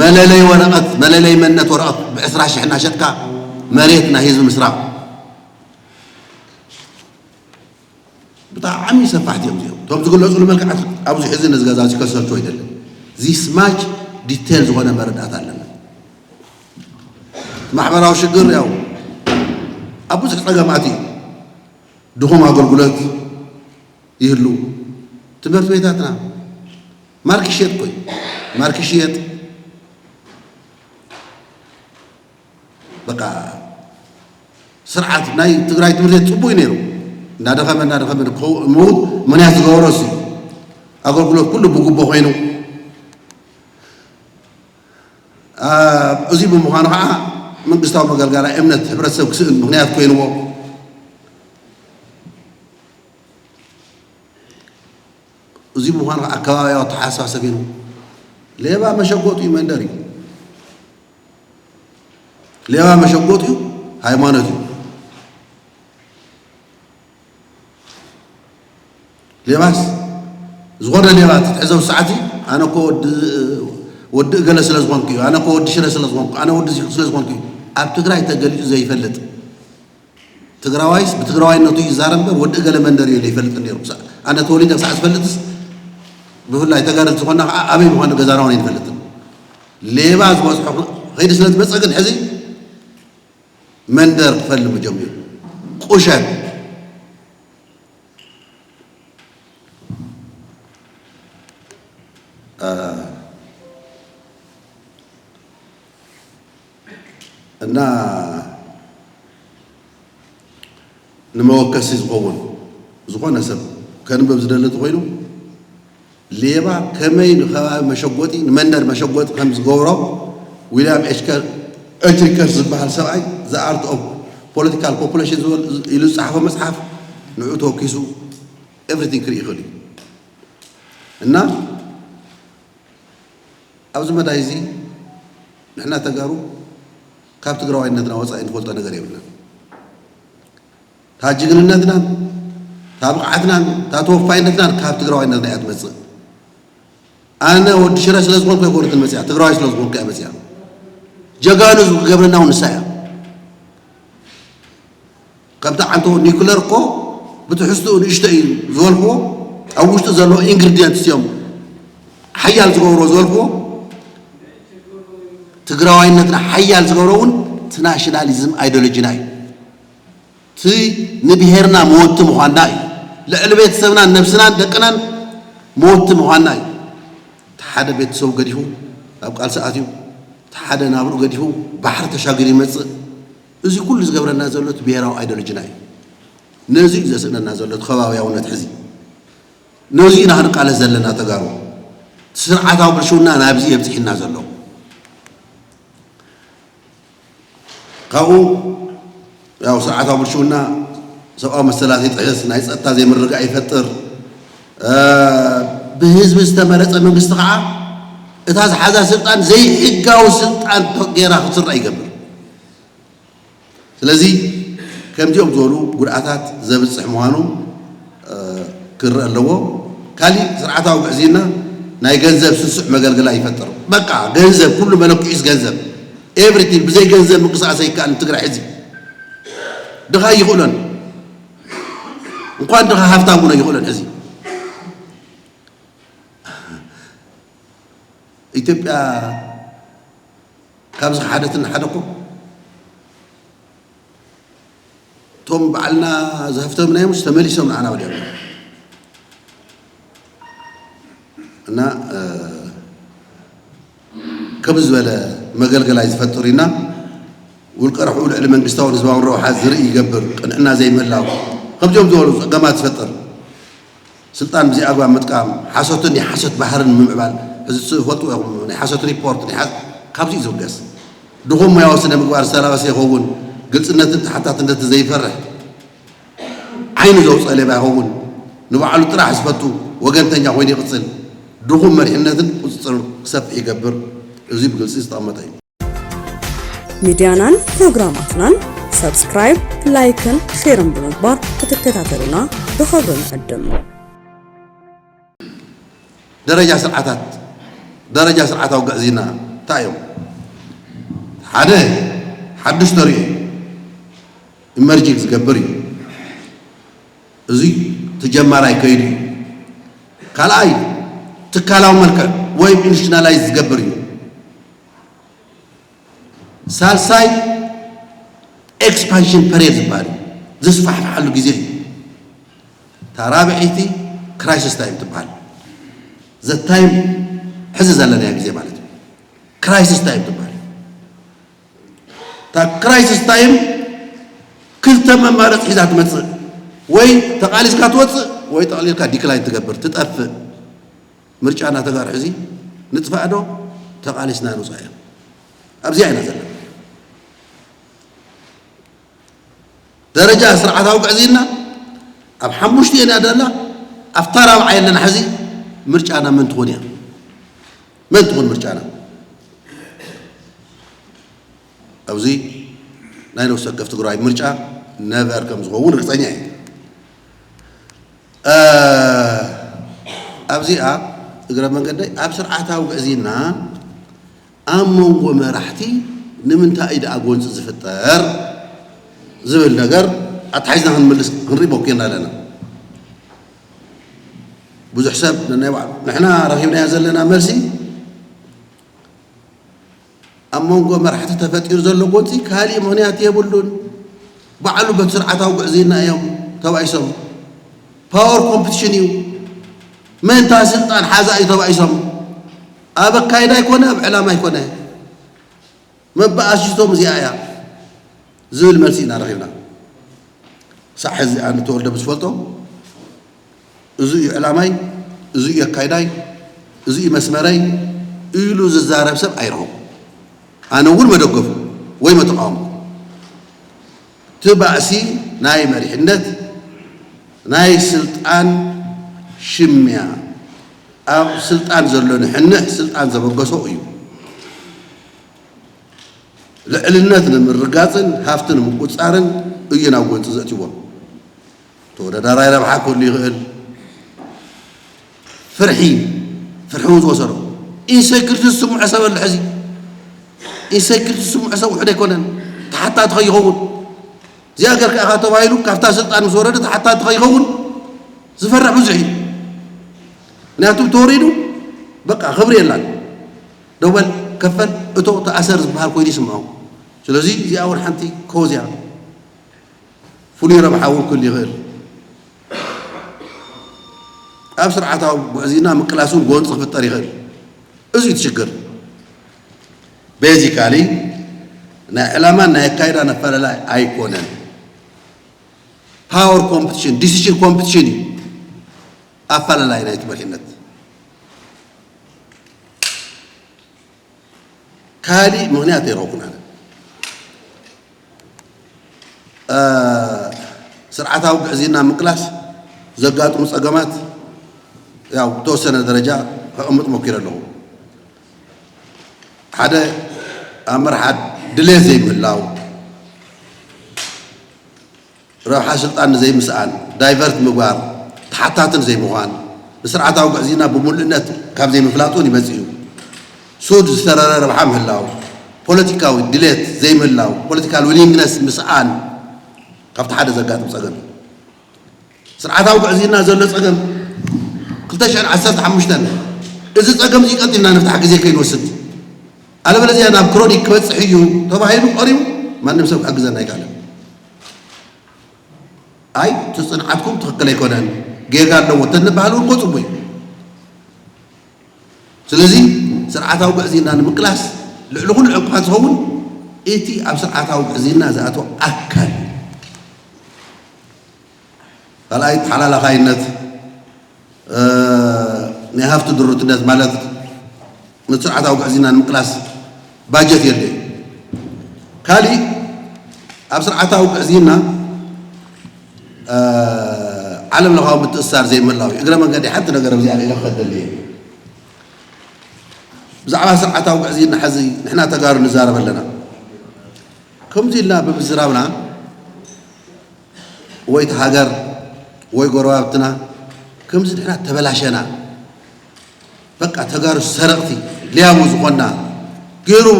መለለይ ወረቐት፣ መለለይ መንነት ወረቐት ብዕስራ ሽሕ እናሸጥካ መሬት ናይ ህዝቢ ምስራቕ። ብጣዕሚ ሰፋሕቲ እዮም እዚኦም። እቶም ዝግለፁሉ መልክዓት ኣብዚ ሕዚ ነዚ ገዛ እዚ ከሰልቹ ኣይደለን። ዚስ ማች ዲቴል ዝኾነ መረዳእታ ኣለና። ማሕበራዊ ሽግር ያው ኣብ ብዙሕ ፀገማት እዩ። ድኹም ኣገልግሎት ይህሉ። ትምህርቲ ቤታትና ማርክ ሽየጥ ኮይ ማርክ ሽየጥ በቃ ስርዓት ናይ ትግራይ ትምህርቲ ቤት ጽቡይ ነይሩ። እናደኸመ እናደኸመ ክኸው-፣ ምውት ምኽንያት ዝገበሮ እሱ ኣገልግሎት ኩሉ ብጉቦ ኮይኑ። አ፣ እዚ ብምዃኑ ከዓ መንግስታዊ መገልገላ እምነት ሕብረተሰብ ክስእን ምኽንያት ኮይንዎ። እዚ ምዃኑ ከዓ ኣከባቢያዊ ኣተሓሳሰብ እዩ። ሌባ መሸጎጢ እዩ መንደር እዩ። ሌባ መሸጎጢ እዩ ሃይማኖት እዩ። ሌባስ ዝኾነ ሌባ ትትሕዘው ሰዓት እዩ። ኣነ እኮ ወዲ፣ ወዲ እገለ ስለ ዝኾንኩ እዩ። ኣነ እኮ ወዲ ሽረ ስለ ዝኾንኩ፣ ኣነ ወዲ ዚኹ ስለ ዝኾንኩ እዩ። ኣብ ትግራይ ተገሊጹ ዘይፈልጥ ትግራዋይስ ብትግራዋይነቱ ይዛረብ እምበር ወዲ እገለ መንደር እዩ ዘይፈልጥን ነይሩ። ክሳዕ ኣነ ተወሊደ ክሳዕ ዝፈልጥስ ብፍላይ ተጋደልቲ ዝኾንና ከዓ ኣበይ ምዃኑ ገዛና እውን ኣይንፈልጥን። ሌባ ዝበዝሖ ከይዲ ስለ ዝመፀ ግን ሕዚ መንደር ክፈልም ጀሚሩ። ቁሸት። አ፣ እና ንመወከሲ ዝኸውን ዝኾነ ሰብ ከንብብ ዝደሊ እንተኾይኑ ሌባ ከመይ ንከባቢ መሸጎጢ ንመንደር መሸጎጢ ከም ዝገብሮ ዊልያም ኤች ከር-፣ ኤች ሪከርስ ዝበሃል ሰብኣይ The Art of Political Population ዝበል-፣ ኢሉ ዝፀሓፎ መፅሓፍ ንዑ ተወኪሱ ኤቭሪቲንግ ክርኢ ይኽእል እዩ። እና ኣብዚ መዳይ እዚ ንሕና ተጋሩ ካብ ትግራዋይነትና ወፃኢ ንፈልጦ ነገር የብልናን። እታ ጅግንነትናን እታ ብቕዓትናን እታ ተወፋይነትናን ካብ ትግራዋይነትና እያ ትመፅእ። ኣነ ወዲ ሽረ ስለ ዝኾንኩ ኣይኮነትን መፅያ፣ ትግራዋይ ስለ ዝኾንኩ እያ መፅያ። ጀጋኑ ዝገብረና እውን ንሳ እያ። ከምቲ ዓንቶ ኒኩለር እኮ ብትሕዝትኡ ንእሽቶ እዩ ዝበልክዎ፣ ኣብ ውሽጡ ዘለዉ ኢንግሪዲየንትስ እዮም ሓያል ዝገብሮ ዝበልክዎ። ትግራዋይነትና ሓያል ዝገብሮ እውን እቲ ናሽናሊዝም ኣይዲዮሎጂና እዩ። እቲ ንብሄርና መወቲ ምዃንና እዩ። ልዕሊ ቤተሰብናን ነብስናን ደቅናን መወቲ ምዃንና እዩ። እቲ ሓደ ቤተሰቡ ገዲፉ ኣብ ቃልሲ ኣትዩ፣ እቲ ሓደ ናብርኡ ገዲፉ ባሕሪ ተሻጊሩ ይመጽእ። እዚ ኩሉ ዝገብረና ዘሎ እቲ ብሄራዊ ኣይዲዮሎጂና እዩ። ነዚ እዩ ዘስእነና ዘሎ እቲ ከባብያውነት ሕዚ። ነዚ ኢና ክንቃለስ ዘለና ተጋሩ። እቲ ስርዓታዊ ብልሽውና ናብዚ የብፅሒና ዘሎ። ካብኡ ያው ስርዓታዊ ብልሽውና ሰብኣዊ መሰላት ይጥሕስ፣ ናይ ጸጥታ ዘይምርግጋእ ይፈጥር። እ፣ ብህዝቢ ዝተመረጸ መንግስቲ ከዓ እታ ዝሓዛ ስልጣን ዘይሕጋዊ ስልጣን ጌራ ክትስራዕ ይገብር። ስለዚ ከምዚኦም ዝበሉ ጉድኣታት ዘብጽሕ ምዃኑ እ፣ ክረአ ኣለዎ። ካሊእ ስርዓታዊ ግዕዝይና ናይ ገንዘብ ስሱዕ መገልገላ ይፈጥር። በቃ ገንዘብ፣ ኩሉ መለክዒስ ገንዘብ። ኤቭሪቲንግ፣ ብዘይ ገንዘብ ምንቅስቃስ ኣይከኣልን ትግራይ ሕዚ። ድኻ ይኽእሎን። እንኳን ድኻ ሃፍታም እውን ኣይኽእሎን ሕዚ። ኢትዮጵያ ካብዚ ከሓደትን ሓደኩም እቶም ባዕልና ዝሃፍተምናዮምስ ተመሊሶም ንዓና ወዲኦም። እና፣ እ፣ ከምዚ ዝበለ መገልገላይ ዝፈጥር ኢና። ውልቀ ረብሕኡ ልዕሊ መንግስታውን ህዝባውን ረብሓ ዝርኢ ይገብር። ቅንዕና ዘይምህላው። ከምዚኦም ዝበሉ ጸገማት ዝፈጥር። ስልጣን ብዘይ ኣግባብ ምጥቃም፣ ሓሶትን ናይ ሓሶት ባህርን ምምዕባል። ሕዚ ትፈልጥዎ ኢኹም፣ ናይ ሓሶት ሪፖርት፣ ናይ ሓ-፣ ካብዚ እዩ ዝብገስ። ድኹም ሞያዊ ስነ ምግባር ዝተላበሰ ይኸውን፣ ግልጽነትን ተሓታትነትን ዘይፈርሕ፣ ዓይኑ ዘውፀ ሌባ ይኸውን፣ ንባዕሉ ጥራሕ ዝፈቱ ወገንተኛ ኮይኑ ይቕፅል፣ ድኹም መሪሕነትን ቁፅፅርን ክሰፍሕ ይገብር። እዚ ብግልፂ ዝተቐመጠ እዩ። ሚድያናን ፕሮግራማትናን ሳብስክራይብ፣ ላይክን ሼርን ብምግባር ክትከታተሉና ብኽብሪ ንዕድም። ደረጃ ስርዓታት፣ ደረጃ ስርዓታዊ ግዕዝይና እንታይ እዮም? ሓደ ሓድሽ ተርእዮ ኢመርጂንግ ዝገብር እዩ። እዚ ተጀማራይ ከይዱ እዩ። ካልኣይ ትካላዊ መልክዕ ወይ ኢንስቲቱሽናላይዝ ዝገብር እዩ። ሳልሳይ ኤክስፓንሽን ፐሬድ ዝበሃል እዩ። ዝስፋሕፍሓሉ ግዜ እዩ። እታ ራብዐይቲ ክራይሲስ ታይም ትበሃል። ዘ ታይም ሕዚ ዘለናዮ ግዜ ማለት እዩ። ክራይሲስ ታይም ትበሃል። እታ ክራይሲስ ታይም ክልተ መማረፂ ሒዛ ትመፅእ። ወይ ተቓሊስካ ትወፅእ ወይ ጠቕሊልካ ዲክላይን ትገብር ትጠፍእ። ምርጫና ተጋሩ ሕዚ ንጥፋእ ዶ ተቓሊስና ንውፃእ እዮም። ኣብዚኣ ኢና ዘለና። ደረጃ ስርዓታዊ ግዕዝይና ኣብ ሓሙሽተ እያ ደላ። ኣብታ ራብዓ የለና። ሕዚ ምርጫና መን ትኾን እያ? መን ትኾን ምርጫና? ኣብዚ ናይ ነፍሲ ወከፍ ትግራዋይ ምርጫ ነቨር ከም ዝኸውን ርግፀኛ እየ። ኣብዚኣ እግረ መንገደይ ኣብ ስርዓታዊ ግዕዝይና ኣብ መንጎ መራሕቲ ንምንታይ እዩ ደኣ ጎንፂ ዝፍጠር ዝብል ነገር ኣተሓሒዝና ክንምልስ ክንርኢ ሞኪርና ኣለና። ብዙሕ ሰብ ነናይ ባዕሉ ንሕና ረኺብናዮ ዘለና መልሲ ኣብ መንጎ መራሕቲ ተፈጢሩ ዘሎ ጎንፂ ካሊእ ምኽንያት የብሉን። ባዕሉ በቲ ስርዓታዊ ግዕዝይና እዮም ተባኢሶም። ፓወር ኮምፒቲሽን እዩ። መን እታ ስልጣን ሓዛ እዩ ተባኢሶም። ኣብ ኣካይዳ ኣይኮነ ኣብ ዕላማ ኣይኮነ። መበኣሲቶም እዚኣ እያ ዝብል መልሲ ኢና ረኺብና። ሳዕ ሕዚ ኣነ ተወልደ ብዝፈልጦ እዚ እዩ ዕላማይ፣ እዚ እዩ ኣካይዳይ፣ እዚ እዩ መስመረይ ኢሉ ዝዛረብ ሰብ ኣይረኸብኩ። ኣነ እውን መደገፉ ወይ መተቃወምኩ። እቲ ባእሲ ናይ መሪሕነት ናይ ስልጣን ሽምያ ኣብ ስልጣን ዘሎ ንሕንሕ ስልጣን ዘበገሶ እዩ። ልዕልነት ንምርጋፅን ሃፍቲ ንምቁፃርን እዩ ናብ ጎንፂ ዘእትዎ። ተወዳዳራይ ረብሓ ክህሉ ይኽእል። ፍርሒ ፍርሒ እውን ዝወሰዶ ኢንሴኩሪቲ ዝስምዖ ሰብ ኣሎ። ሕዚ ኢንሴኩሪቲ ዝስምዖ ሰብ ውሕድ ኣይኮነን። ተሓታቲ ከይኸውን እዚኣ ገር ከኣኻ ተባሂሉ ካብታ ስልጣን ምስ ወረደ ተሓታቲ ከይኸውን ዝፈርሕ ብዙሕ እዩ። ምክንያቱ ተወሪዱ በቃ ክብሪ የላን። ደወል ከፈል እቶ ተኣሰር ዝበሃል ኮይኑ ይስምዖ። ስለዚ እዚኣ እውን ሓንቲ ኮዝ እያ። ፍሉይ ረብሓ እውን ክህሉ ይኽእል። ኣብ ስርዓታዊ ጉዕዝና ምቅላስ እውን ጎንፂ ክፍጠር ይኽእል። እዚ እዩ እቲ ሽግር። ቤዚካሊ ናይ ዕላማን ናይ ኣካይዳን ኣፈላላይ ኣይኮነን። ፓወር ኮምፒቲሽን ዲሲሽን ኮምፒቲሽን እዩ ኣፈላላይ ናይቲ መሪሕነት። ካሊእ ምኽንያት የረኹን ኣነ። ስርዓታዊ ግዕዝይና ምቅላስ ዘጋጥሙ ፀገማት ያው ብተወሰነ ደረጃ ከቐምጥ ሞኪረ ኣለኹ። ሓደ ኣብ መርሓ ድሌት ዘይምህላው፣ ረብሓ ስልጣን ንዘይምስኣን፣ ዳይቨርት ምግባር፣ ተሓታትን ዘይምዃን፣ ንስርዓታዊ ግዕዝይና ብምሉእነት ካብ ዘይምፍላጥ እውን ይመጽእ እዩ። ሱድ ዝተረረ ረብሓ ምህላው፣ ፖለቲካዊ ድሌት ዘይምህላው፣ ፖለቲካል ዊሊንግነስ ምስኣን ካብቲ ሓደ ዘጋጥም ጸገም እዩ። ስርዓታዊ ግዕዝይና ዘሎ ጸገም ክልተ ሽሕን ዓሰርተ ሓሙሽተን እዚ ጸገም እዚ ቀጢልና ንፍታሕ ግዜ ከይንወስድ፣ ኣለበለዚያ ናብ ክሮኒክ ክበጽሕ እዩ ተባሂሉ ቀሪቡ ማንም ሰብ ክሕግዘና ኣይከኣለን። ኣይ እቲ ጽንዓትኩም ትኽክል ኣይኮነን ጌጋ ኣለዎ ተንበሃል እውን እኮ ጽቡቅ እዩ። ስለዚ ስርዓታዊ ግዕዝይና ንምቅላስ ልዕሊ ኩሉ ዕንቅፋት ዝኸውን እቲ ኣብ ስርዓታዊ ግዕዝይና ዝኣተወ ኣካል እዩ። ካልኣይ ተሓላላኻይነት ናይ ሃፍቲ ድሩትነት ማለት ንስርዓታዊ ግዕዝይና ንምቅላስ ባጀት የለ። ካሊእ ኣብ ስርዓታዊ ግዕዝይና ዓለም ለኻዊ ምትእስሳር ዘይምህላው እዩ። እግረ መንገዲ ሓንቲ ነገር ኣብዚኣ ኢለ ክኸደል እየ። ብዛዕባ ስርዓታዊ ግዕዝይና ሕዚ ንሕና ተጋሩ ንዛረብ ኣለና። ከምዚ ኢልና ብምዝራብና ወይ እቲ ሃገር ወይ ጎረባብትና ከምዚ ንሕና ተበላሸና። በቃ ተጋሩ ሰረቕቲ ሊያቡ ዝኾንና ገይሩ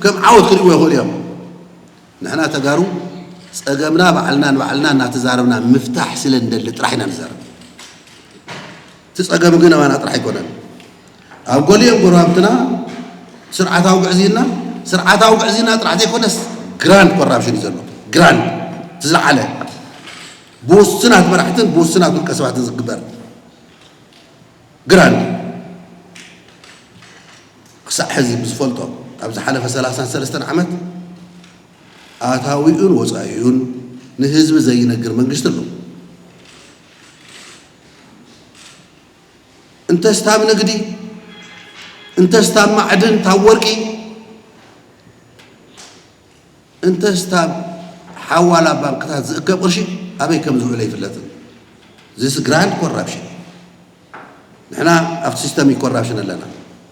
ከም ዓወት ክርእይዎ ይኽእሉ እዮም። ንሕና ተጋሩ ጸገምና ባዕልና ንባዕልና እናተዛረብና ምፍታሕ ስለ እንደሊ ጥራሕ ኢና ንዛረብ። እቲ ጸገም ግን ኣባና ጥራሕ ኣይኮነን። ኣብ ገሊኦም ጎረባብትና ስርዓታዊ ግዕዝይና፣ ስርዓታዊ ግዕዝይና ጥራሕ ዘይኮነስ ግራንድ ኮራፕሽን እዩ ዘሎ። ግራንድ፣ እቲ ዝለዓለ፣ ብውሱናት መራሕትን ብውሱናት ውልቀ ሰባትን ዝግበር ግራንድ። ክሳዕ ሕዚ ብዝፈልጦ፣ ኣብ ዝሓለፈ ሰላሳን ሰለስተን ዓመት ኣታዊኡን ወጻኢኡን ንህዝቢ ዘይነግር መንግስቲ ኣሎ። እንተስ ታብ ንግዲ፣ እንተስ ታብ ማዕድን፣ ታብ ወርቂ፣ እንተስ ታብ ሓዋላ ባንክታት ዝእከብ ቅርሺ ኣበይ ከም ዝውዕል ኣይፍለጥን። This grand corruption። ንሕና ኣብቲ ሲስተም ኮራፕሽን ኣለና።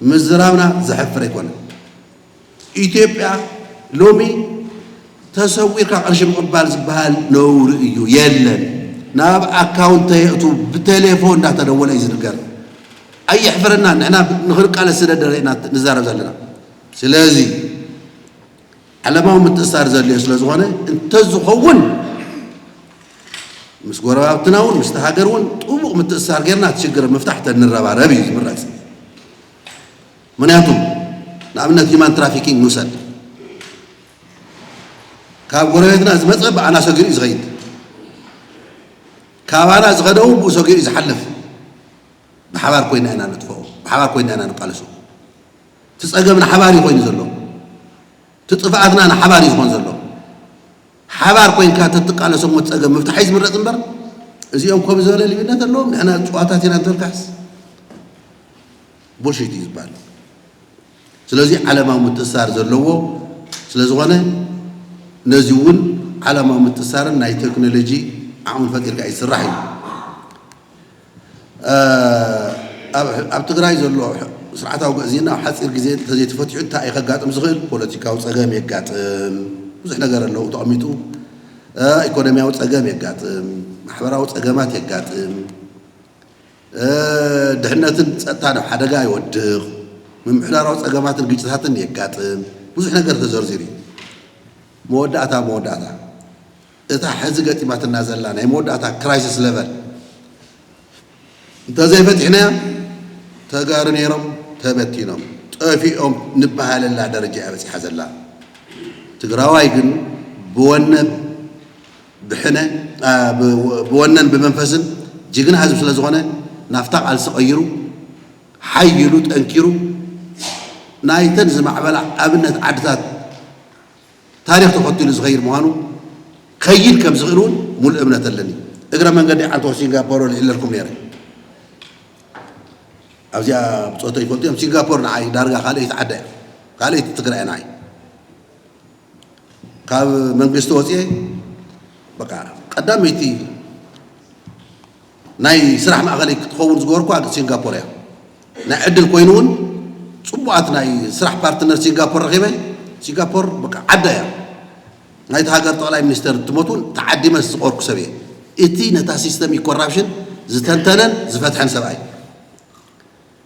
ምዝራብና ዘሕፍር ኣይኮነን። ኢትዮጵያ ሎሚ ተሰዊርካ ቅርሺ ምቕባል ዝበሃል ነውሪ እዩ፣ የለን። ናብ ኣካውንት ተየእቱ ብቴሌፎን እንዳተደወለ እዩ ዝንገር። ኣየሕፍረና፣ ንሕና ንኽንቃለስ ስለ ደለና ንዛረብ ዘለና። ስለዚ ዓለማዊ ምትእሳር ዘድልዮ ስለ ዝኾነ፣ እንተዝኸውን ምስ ጎረባብትና እውን ምስቲ ሃገር እውን ጥቡቕ ምትእሳር ጌርና እቲ ሽግር ምፍታሕ ተንረባረብ እዩ ዝምረጽ። ምክንያቱ ንኣብነት ሂማን ትራፊኪንግ ንውሰድ። ካብ ጎረቤትና ዝመፀ ብኣና ሰጊሩ እዩ ዝኸይድ። ካባና ዝኸደው ብኡ ሰጊሩ እዩ ዝሓልፍ። ብሓባር ኮይና ኢና ነጥፍኦ፣ ብሓባር ኮይና ኢና ንቃለሶ። እቲ ፀገም ንሓባር እዩ ኮይኑ ዘሎ። እቲ ጥፍኣትና ንሓባር እዩ ዝኾን ዘሎ። ሓባር ኮይንካ ተትቃለሶ እሞ እቲ ፀገም ምፍታሕ እዩ ዝምረፅ እምበር፣ እዚኦም ከምኡ ዝበለ ልዩነት ኣለዎም፣ ንሕና ጨዋታት ኢና እንተልካስ ቡልሽት እዩ ዝበሃል። ስለዚ ዓለማዊ ምትእሳር ዘለዎ ስለ ዝኾነ፣ ነዚ እውን ዓለማዊ ምትእሳርን ናይ ቴክኖሎጂ ዓቕሚ ፈጢርካ እዩ ዝስራሕ እዩ። ኣብ ትግራይ ዘሎ ስርዓታዊ ግዕዝይና ኣብ ሓፂር ግዜ እንተዘይተፈቲሑ እንታይ እዩ ከጋጥም ዝኽእል? ፖለቲካዊ ፀገም የጋጥም። ብዙሕ ነገር ኣለዉ ተቐሚጡ። ኢኮኖሚያዊ ፀገም የጋጥም፣ ማሕበራዊ ፀገማት የጋጥም፣ ድሕነትን ፀጥታን ኣብ ሓደጋ ይወድቕ፣ ምምሕዳራዊ ፀገማትን ግጭታትን የጋጥም። ብዙሕ ነገር ተዘርዚሩ እዩ። መወዳእታ መወዳእታ እታ ሕዚ ገጢማትና ዘላ ናይ መወዳእታ ክራይሲስ ሌቨል እንተዘይፈቲሕናያ፣ ተጋሩ ነይሮም ተበቲኖም ጠፊኦም ንበሃለላ ደረጃ እያ በፂሓ ዘላ። ትግራዋይ ግን ብወነ ብሕነ ብወነን ብመንፈስን ጅግና ህዝቢ ስለ ዝኾነ ናፍታ ቃልሲ ቀይሩ ሓይሉ ጠንኪሩ ናይተን ዝማዕበላ ኣብነት ዓድታት ታሪኽ ተኸቲሉ ዝኸይድ ምዃኑ ከይድ ከም ዝኽእል እውን ሙሉእ እምነት ኣለኒ። እግረ መንገዲ ዓንቶ ሲንጋፖር ልዕለልኩም ነይረ። ኣብዚኣ ብፆቶ ይፈልጡ እዮም። ሲንጋፖር ንዓይ ዳርጋ ካልኣይቲ ዓዳ እያ፣ ካልኣይቲ ትግራይ ንዓይ። ካብ መንግስቲ ወፅኤ በቃ ቀዳመይቲ ናይ ስራሕ ማእኸለይ ክትኸውን ዝገበርኩ ሲንጋፖር እያ። ናይ ዕድል ኮይኑ እውን ፅቡቓት ናይ ስራሕ ፓርትነር ሲንጋፖር ረኺበ። ሲንጋፖር በቃ ዓዳ እያ። ናይቲ ሃገር ጠቕላይ ሚኒስተር እንትሞት እውን ተዓዲመ ዝቆርኩ ሰብ እየ። እቲ ነታ ሲስተሚክ ኮራፕሽን ዝተንተነን ዝፈትሐን ሰብኣይ።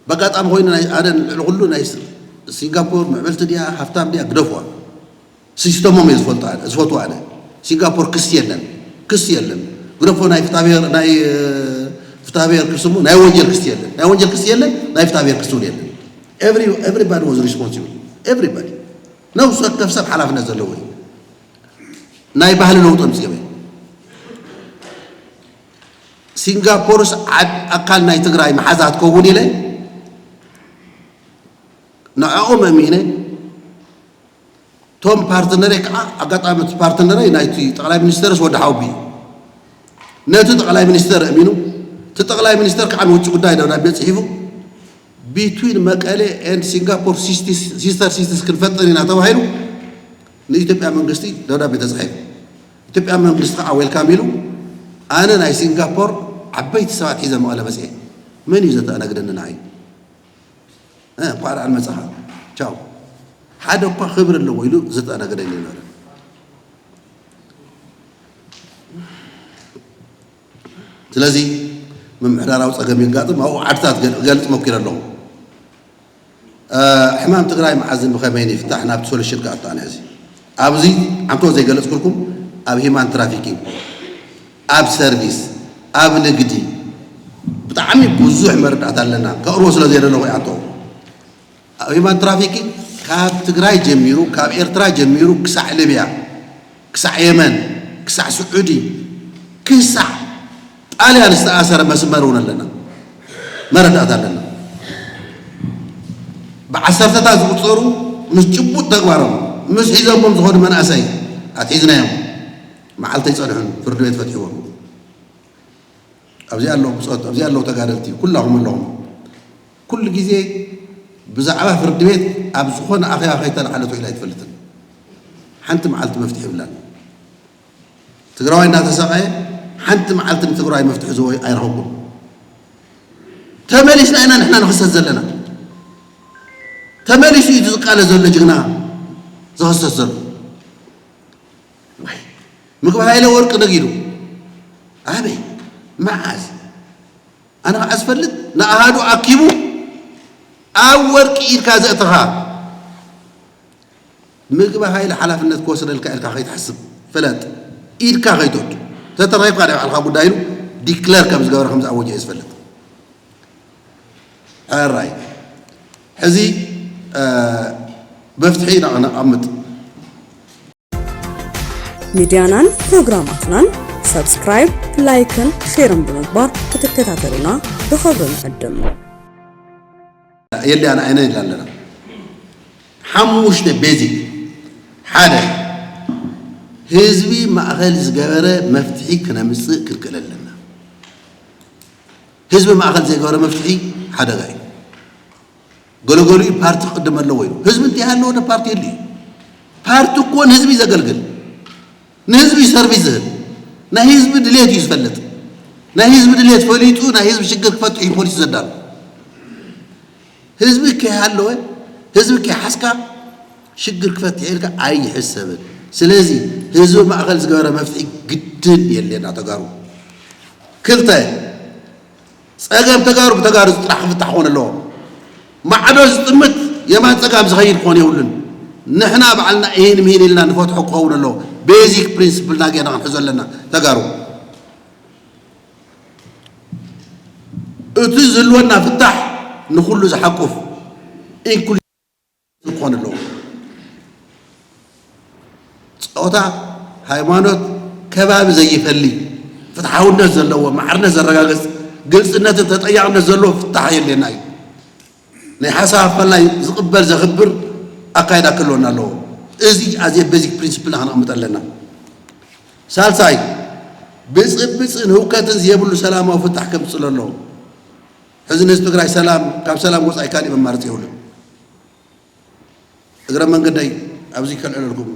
በጋጣሚ ኮይኑ ናይ ኣነ ልዕሊ ኩሉ ናይ ሲንጋፖር ምዕብልቲ ድያ ሃፍታም ድያ ግደፍዋ። ሲስተሞም እየ ዝፈልጦ ኣነ፣ ዝፈትዎ ኣነ። ሲንጋፖር ክሲ የለን፣ ክሲ የለን። ግደፎ ናይ ፍትሐብሔር ናይ ፍትሐብሔር ክሲ እሞ ናይ ወንጀል ክሲ የለን፣ ናይ ወንጀል ክሲ የለን፣ ናይ ፍትሐብሔር ክሲ እውን የለን። Everybody was responsible። Everybody ነፍሲ ወከፍ ሰብ ሓላፍነት ዘለዎ እዩ። ናይ ባህሊ ለውጢ ኣምፂኦም እዮም። ሲንጋፖርስ ዓድ ኣካል ናይ ትግራይ መሓዛ ትከውን ኢለ ንዕኦም ኣሚነ ቶም ፓርትነረይ ከዓ ኣጋጣሚ እቲ ፓርትነረይ ናይቲ ጠቕላይ ሚኒስተርስ ወዲ ሓውቢ እዩ። ነቲ ጠቕላይ ሚኒስተር ኣሚኑ እቲ ጠቕላይ ሚኒስተር ከዓ ንውጭ ጉዳይ ደብዳቤ ፅሒፉ between መቀሌ and ሲንጋፖር ሲስተር ሲቲስ ክንፈጥር ኢና ተባሂሉ ንኢትዮጵያ መንግስቲ ደብዳቤ ተፃሒፉ። ኢትዮጵያ መንግስቲ ከዓ ዌልካም ኢሉ ኣነ ናይ ሲንጋፖር ዓበይቲ ሰባት ሒዘ መቐለ መፅኤ መን እዩ ዘተኣናግደኒ ንዓይ? እንኳዕ ደሓን መፃኻ ቻው ሓደ እኳ ክብሪ ኣለዎ ኢሉ ዘተኣናገደኒ ይነበረ። ስለዚ ምምሕዳራዊ ፀገም የጋጥም ኣብኡ ዓድታት ገልፅ መኪረ ኣለኹ። ሕማም ትግራይ መዓዝን ብኸመይን ይፍታሕ ናብቲ ሶሉሽን ክኣቱ ኣነ ሕዚ ኣብዚ ዓንቶ ዘይገለፅኩልኩም ኣብ ሂማን ትራፊኪንግ ኣብ ሰርቪስ ኣብ ንግዲ ብጣዕሚ ብዙሕ መረዳእታ ኣለና። ከቕርቦ ስለ ዘይደለኹ እያ ኣንቶ ኣብ ሂማን ትራፊኪንግ ካብ ትግራይ ጀሚሩ ካብ ኤርትራ ጀሚሩ ክሳዕ ሊብያ ክሳዕ የመን ክሳዕ ስዑዲ ክሳዕ ጣልያን ዝተኣሰረ መስመር እውን ኣለና፣ መረዳእታ ኣለና። ብዓሰርተታት ዝቁፀሩ ምስ ጭቡጥ ተግባሮም ምስ ሒዞሞም ዝኸዱ መናእሰይ ኣትሒዝናዮም። መዓልቲ ኣይፀንሑን ፍርዲ ቤት ፈትሕዎም። ኣብዚ ኣለዉ ብፆት፣ ኣብዚ ኣለዉ ተጋደልቲ፣ ኩላኹም ኣለኹም። ኩሉ ግዜ ብዛዕባ ፍርዲ ቤት ኣብ ዝኾነ ኣኼባ ከይተለዓለት ውዒላ ኣይትፈልጥን። ሓንቲ መዓልቲ መፍትሒ የብላን። ትግራዋይ እናተሰቃየ ሓንቲ መዓልቲ ንትግራዋይ መፍትሒ ዝቦ ኣይረኸብኩን። ተመሊስና ኢና ንሕና ንኽሰስ ዘለና። ተመሊሱ እዩ ዝቃለ ዘሎ ጅግና ዝኽሰስ ዘሎ። ዋይ፣ ምግቢ ሃይለ ወርቂ ነጊዱ ኣበይ መዓዝ? ኣነ ከዓ ዝፈልጥ ንኣሃዱ ኣኪቡ ኣብ ወርቂ ኢድካ ዘእተኻ ምግቢ ሃይለ ሓላፍነት ክወስደልካ ኢልካ ከይትሓስብ ፍለጥ። ኢድካ ከይትወዱ ተተረኺብካ ናይ ባዕልካ ጉዳይ ኢሉ ዲክለር ከም ዝገበረ ከም ዝኣወጀ እየ ዝፈልጥ። ሕራይ ሕዚ መፍትሒ ኢና ነቐምጥ። ሚድያናን ፕሮግራማትናን ሰብስክራይብ፣ ላይክን ሼርን ብምግባር ክትከታተሉና ብኽብሪ ንዕድም። የለ ኣነ ኣይነ ኢላ ኣለና ሓሙሽተ ቤዚክ ሓደ ህዝቢ ማእኸል ዝገበረ መፍትሒ ክነምፅእ ክንክእል ኣለና። ህዝቢ ማእኸል ዘይገበረ መፍትሒ ሓደጋ እዩ። ገለገሊኡ ፓርቲ ክቅድም ኣለዎ ኢሉ ህዝቢ እንተይሃለዎ ዶ ፓርቲ የሉ እዩ። ፓርቲ እኮ ንህዝቢ እዩ ዘገልግል፣ ንህዝቢ እዩ ሰርቪስ ዝህብ፣ ናይ ህዝቢ ድሌት እዩ ዝፈልጥ፣ ናይ ህዝቢ ድሌት ፈሊጡ ናይ ህዝቢ ሽግር ክፈትሕ እዩ ፖሊሲ ዘዳሉ። ህዝቢ ከይሃለወ ህዝቢ ከይሓዝካ ሽግር ክፈትሕ ኢልካ ኣይሕሰብን። ስለዚ ህዝቢ ማእኸል ዝገበረ መፍትሒ ግድን የድልየና ተጋሩ። ክልተ ጸገም ተጋሩ ብተጋሩ ጥራሕ ክፍታሕ ክኾን ኣለዎ። ማዕዶ ዝጥምት የማን ጸጋም ዝኸይድ ክኾን የብሉን። ንሕና ባዕልና ኢሂን ምሂን ኢልና ንፈትሖ ክኸውን ኣለዎ። ቤዚክ ፕሪንስፕልና ጌና ክንሕዞ ኣለና ተጋሩ። እቲ ዝህልወና ፍታሕ ንኹሉ ዝሓቁፍ ኢንክሉሲቭ ክኾን ኣለዎ። ፆታ፣ ሃይማኖት፣ ከባቢ ዘይፈሊ ፍትሓውነት ዘለዎ ማዕርነት ዘረጋግፅ ግልፅነትን ተጠያቕነት ዘለዎ ፍታሕ የድልየና እዩ። ናይ ሓሳብ ኣፈላይ ዝቕበል ዘኽብር ኣካይዳ ክህልወና ኣለዎ። እዚ ኣዝየ ቤዚክ ፕሪንስፕልና ከነቕምጥ ኣለና። ሳልሳይ ብፅብፅን ህውከትን ዘየብሉ ሰላማዊ ፍታሕ ከምፅእ ኣለዎ። ሕዚ ንህዝቢ ትግራይ ሰላም ካብ ሰላም ወፃኢ ካሊእ መማረፂ የብሉን። እግረ መንገደይ ኣብዚ ከልዕለልኩም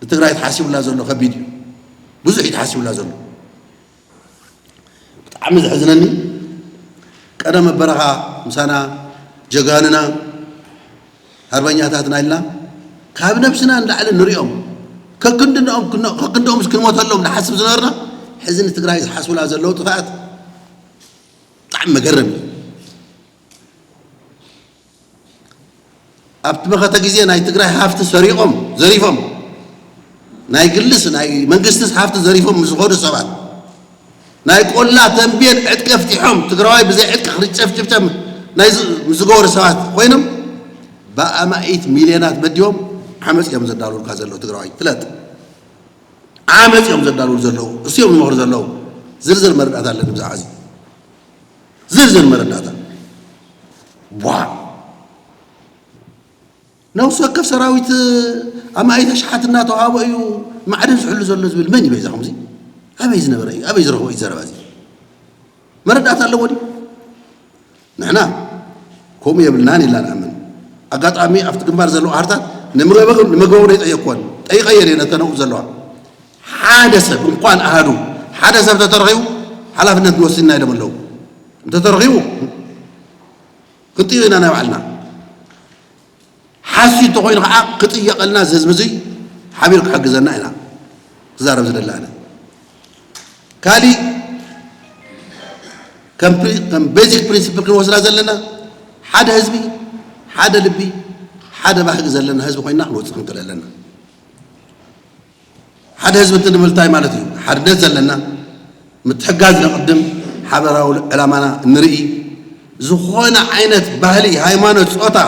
ንትግራይ ተሓሲቡላ ዘሎ ከቢድ እዩ። ብዙሕ እዩ ተሓሲቡላ ዘሎ። ብጣዕሚ ዘሕዝነኒ ቀደም ኣበረኻ ምሳና ጀጋንና ሃርበኛታትና ኢልና ካብ ነብስና ንላዕሊ ንሪኦም ከክንድኦም ከክንድኦም ክንሞተሎም ንሓስብ ዝነበርና ሕዚ ንትግራይ ዝሓስቡላ ዘለዉ ጥፍኣት ብጣዕሚ መገረም እዩ። ኣብቲ መኸተ ግዜ ናይ ትግራይ ሃፍቲ ሰሪቖም ዘሪፎም ናይ ግልስ ናይ መንግስትስ ሃፍቲ ዘሪፎም ምስ ዝኸዱ ሰባት ናይ ቆላ ተንቤን ዕጥቂ ኣፍቲሖም ትግራዋይ ብዘይ ዕጥቂ ክርጨፍጭፍጨም ናይ ምስ ዝገበሩ ሰባት ኮይኖም ብኣማኢት ሚልዮናት መዲቦም ዓመፅ እዮም ዘዳልውልካ ዘለዉ ትግራዋይ ፍለጥ። ዓመፅ እዮም ዘዳልውሉ ዘለዉ እሱ እዮም ዝመኽሩ ዘለዉ። ዝርዝር መረዳእታ ኣለኒ ብዛዕባ እዚ ዝርዝር መረዳእታ ቧ ነብሲ ወከፍ ሰራዊት ኣማኢት ኣሽሓት እናተዋህቦ እዩ ማዕድን ዝሕሉ ዘሎ ዝብል መን እዩ በይዛ ከምዚ ኣበይ ዝነበረ እዩ ኣበይ ዝረኽቦ እዩ ዘረባ እዚ መረዳእታ ኣለዎ ድዩ ንሕና ከምኡ የብልናን ኢልና ንኣምን ኣጋጣሚ ኣብቲ ግንባር ዘለዋ ሃርታት ንምግበቡ ዘይጠየቅኩወን ጠይቀየን እየ ነተነኡ ዘለዋ ሓደ ሰብ እንኳን ኣሃዱ ሓደ ሰብ ተተረኺቡ ሓላፍነት ንወስድና ኢሎም ኣለዉ እንተተረኺቡ ክንጥይቕ ኢና ናይ ባዕልና ሓስዩ እንተኮይኑ ከዓ ክጥየቀልና እዚ ህዝቢ እዙይ ሓቢሩ ክሕግዘና ኢና ክዛረብ ዝደሊ ኣነ ካሊእ ከም ቤዚክ ፕሪንስፕል ክንወስዳ ዘለና ሓደ ህዝቢ ሓደ ልቢ ሓደ ባህጊ ዘለና ህዝቢ ኮይና ክንወፅእ ክንክእል ኣለና። ሓደ ህዝቢ እንትንብል እንታይ ማለት እዩ? ሓድነት ዘለና፣ ምትሕጋዝ ነቕድም፣ ሓበራዊ ዕላማና ንርኢ። ዝኾነ ዓይነት ባህሊ፣ ሃይማኖት፣ ፆታ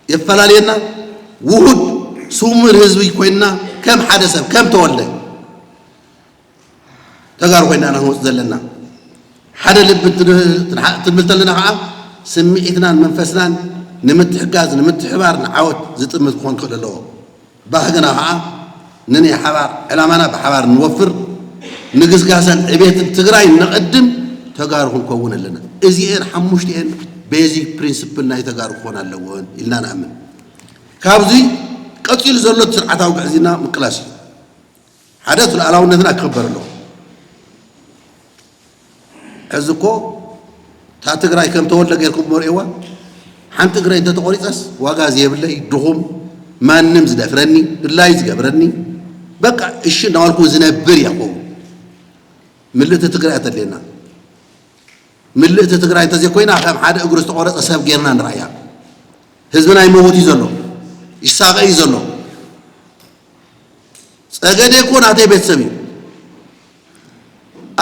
የፈላልየና፣ ውሁድ ስሙር ህዝቢ ኮይንና ከም ሓደ ሰብ ከም ተወልደ ተጋሩ ኮይና ኢና ክንወፅእ ዘለና። ሓደ ልቢ እንትንብል ተለና ከዓ ስምዒትናን መንፈስናን ንምትሕጋዝ፣ ንምትሕባር፣ ንዓወት ዝጥምት ክኾን ክእል ኣለዎ። ባህግና ከዓ ንናይ ሓባር ዕላማና ብሓባር ንወፍር፣ ንግስጋሰን ዕቤትን ትግራይ ነቐድም ተጋሩ ክንከውን ኣለና። እዚኤን ሓሙሽቲኤን ቤዚክ ፕሪንስፕል ናይ ተጋሩ ክኾን ኣለዎን ኢልና ንኣምን። ካብዚ ቀፂሉ ዘሎ ስርዓታዊ ግዕዝይና ምቅላስ እዩ። ሓደ እቲ ሉዓላውነትና ክኽበር ኣለዎ። ሕዚ እኮ እታ ትግራይ ከም ተወልደ ጌርኩም መርኢዋ፣ ሓንቲ እግረይ እንተተቆሪፀስ ዋጋ ዘየብለይ ድኹም፣ ማንም ዝደፍረኒ፣ ድላይ ዝገብረኒ፣ በቃ እሺ እናበልኩ ዝነብር እያ ክኸውን። ምልእቲ ትግራይ ተድልየና። ምልእቲ ትግራይ እንተዘይኮይና ከም ሓደ እግሩ ዝተቆረፀ ሰብ ጌርና ንርኣያ። ህዝብና ይመውት እዩ ዘሎ፣ ይሳቐ እዩ ዘሎ። ፀገዴ እኮ ናተይ ቤተሰብ እዩ።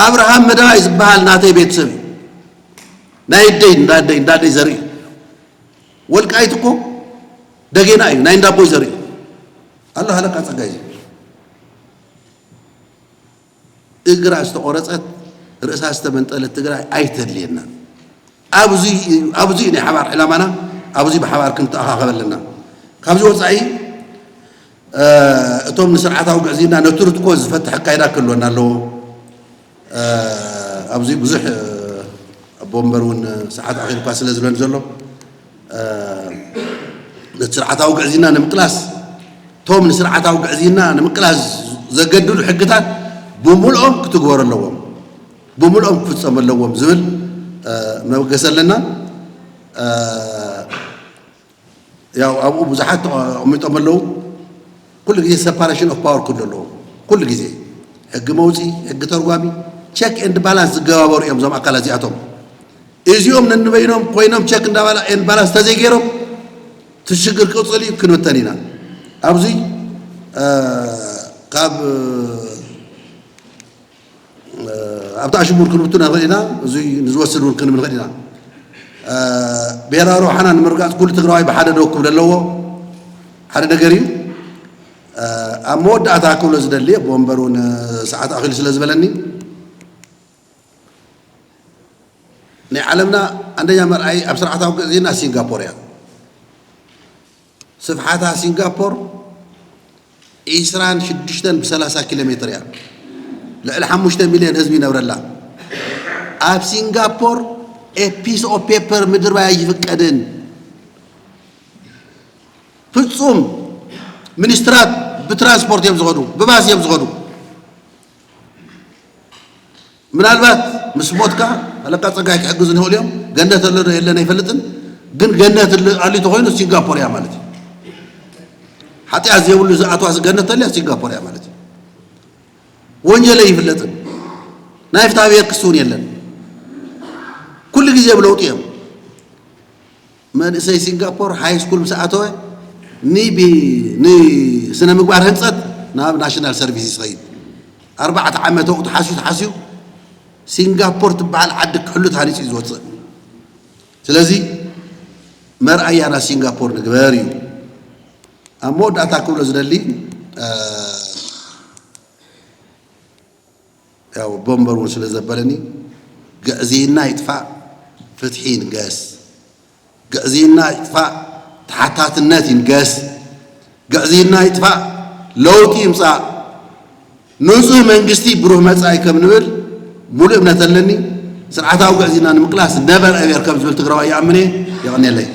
ኣብርሃም መደባይ ዝበሃል ናተይ ቤተሰብ እዩ። ናይ ደይ እንዳደይ እንዳደይ ዘርኢ እዩ። ወልቃይት እኮ ደጌና እዩ፣ ናይ እንዳቦይ ዘርኢ እዩ። ኣሎ ሃለቃ ፀጋይ እዩ። እግራ ዝተቆረፀት ርእሳ ዝተመንጠለት ትግራይ ኣይተድልየና። ኣብዚ ኣብዚ ናይ ሓባር ዕላማና፣ ኣብዚ ብሓባር ክንተኣኻኸብ ኣለና። ካብዚ ወፃኢ እቶም ንስርዓታዊ ግዕዝይና ነትርትኮ ዝፈትሕ ኣካይዳ ክህልወና ኣለዎ። ኣብዚ ብዙሕ ኣቦ ወንበር እውን ሰዓት ኣኺሉካ ስለ ዝብለኒ ዘሎ ነቲ ስርዓታዊ ግዕዝይና ንምቅላስ፣ እቶም ንስርዓታዊ ግዕዝይና ንምቅላስ ዘገድዱ ሕግታት ብምልኦም ክትግበሩ ኣለዎም፣ ብምልኦም ክፍፀሙ ኣለዎም ዝብል መበገሲ ኣለና። ያው ኣብኡ ብዙሓት ተቐሚጦም ኣለዉ። ኩሉ ግዜ ሰፓሬሽን ኦፍ ፓወር ክህሉ ኣለዎ። ኩሉ ግዜ ሕጊ መውፂ፣ ሕጊ ተርጓሚ፣ ቸክ ኤንድ ባላንስ ዝገባበሩ እዮም እዞም ኣካላት እዚኣቶም። እዚኦም ነንበይኖም ኮይኖም ቸክ እንዳባላ ኤንድ ባላንስ ተዘይገይሮም እቲ ሽግር ክቕፅል እዩ፣ ክንብተን ኢና። ኣብዚ ካብ ኣብቲ ኣሽሙር ክንብቱ ንኽእል ኢና፣ እዙይ ንዝወስድ እውን ክንብል ንኽእል ኢና። ብሄራዊ ረብሓና ንምርጋፅ ኩሉ ትግራዋይ ብሓደ ደው ክብል ኣለዎ። ሓደ ነገር እዩ። ኣብ መወዳእታ ክብሎ ዝደሊ፣ ኣቦ ወንበር እውን ሰዓት ኣኺሉ ስለ ዝበለኒ፣ ናይ ዓለምና ኣንደኛ መርኣይ ኣብ ስርዓታዊ ግዕዝይና ሲንጋፖር እያ። ስፍሓታ ሲንጋፖር ዒስራን ሽዱሽተን ብሰላሳ ኪሎ ሜትር እያ። ልዕሊ ሓሙሽተ ሚልዮን ህዝቢ ይነብረላ። ኣብ ሲንጋፖር ኤ ፒስ ኦፍ ፔፐር ምድርባይ ኣይፍቀድን። ፍጹም ሚኒስትራት ብትራንስፖርት እዮም ዝኸዱ፣ ብባስ እዮም ዝኸዱ። ምናልባት ምስ ሞትካ ኣለቃ ጸጋይ ክሕግዙ ይኽእሉ እዮም። ገነት ኣሎ ዶ የለን ኣይፈልጥን፣ ግን ገነት ኣሎ ኣሎ ተኾይኑ ሲንጋፖር እያ ማለት እዩ። ሓጢኣት ዘይብሉ ዝኣትዋ ገነት ተልያ ሲንጋፖር እያ ማለት እዩ። ወንጀል ኣይፍለጥን፣ ናይ ፍትሐ ብሔር ክሲ እውን የለን። ኩሉ ግዜ ብለውጢ እዮም። መንእሰይ ሲንጋፖር ሃይ ስኩል ምስ ኣተወ ንቢ ንስነ ምግባር ህንፀት ናብ ናሽናል ሰርቪስ ይኸይድ። ኣርባዕተ ዓመት ወቕቱ ሓስዩ ተሓስዩ ሲንጋፖር ትበሃል ዓዲ ክሕሉ ተሃኒፁ እዩ ዝወፅእ። ስለዚ መርኣያና ሲንጋፖር ንግበር እዩ። ኣብ መወዳእታ ክብሎ ዝደሊ ያው ቦምበር እውን ስለ ዘበለኒ ግዕዝይና ይጥፋእ፣ ፍትሒ ይንገስ። ግዕዝይና ይጥፋእ፣ ተሓታትነት ይንገስ። ግዕዝይና ይጥፋእ፣ ለውጢ ይምፃእ። ንፁህ መንግስቲ ብሩህ መፃኢ ከም ንብል ሙሉእ እምነት ኣለኒ። ስርዓታዊ ግዕዝይና ንምቅላስ ነበር ኤቨር ከም ዝብል ትግራዋይ ይኣምን እየ። የቐንየለይ።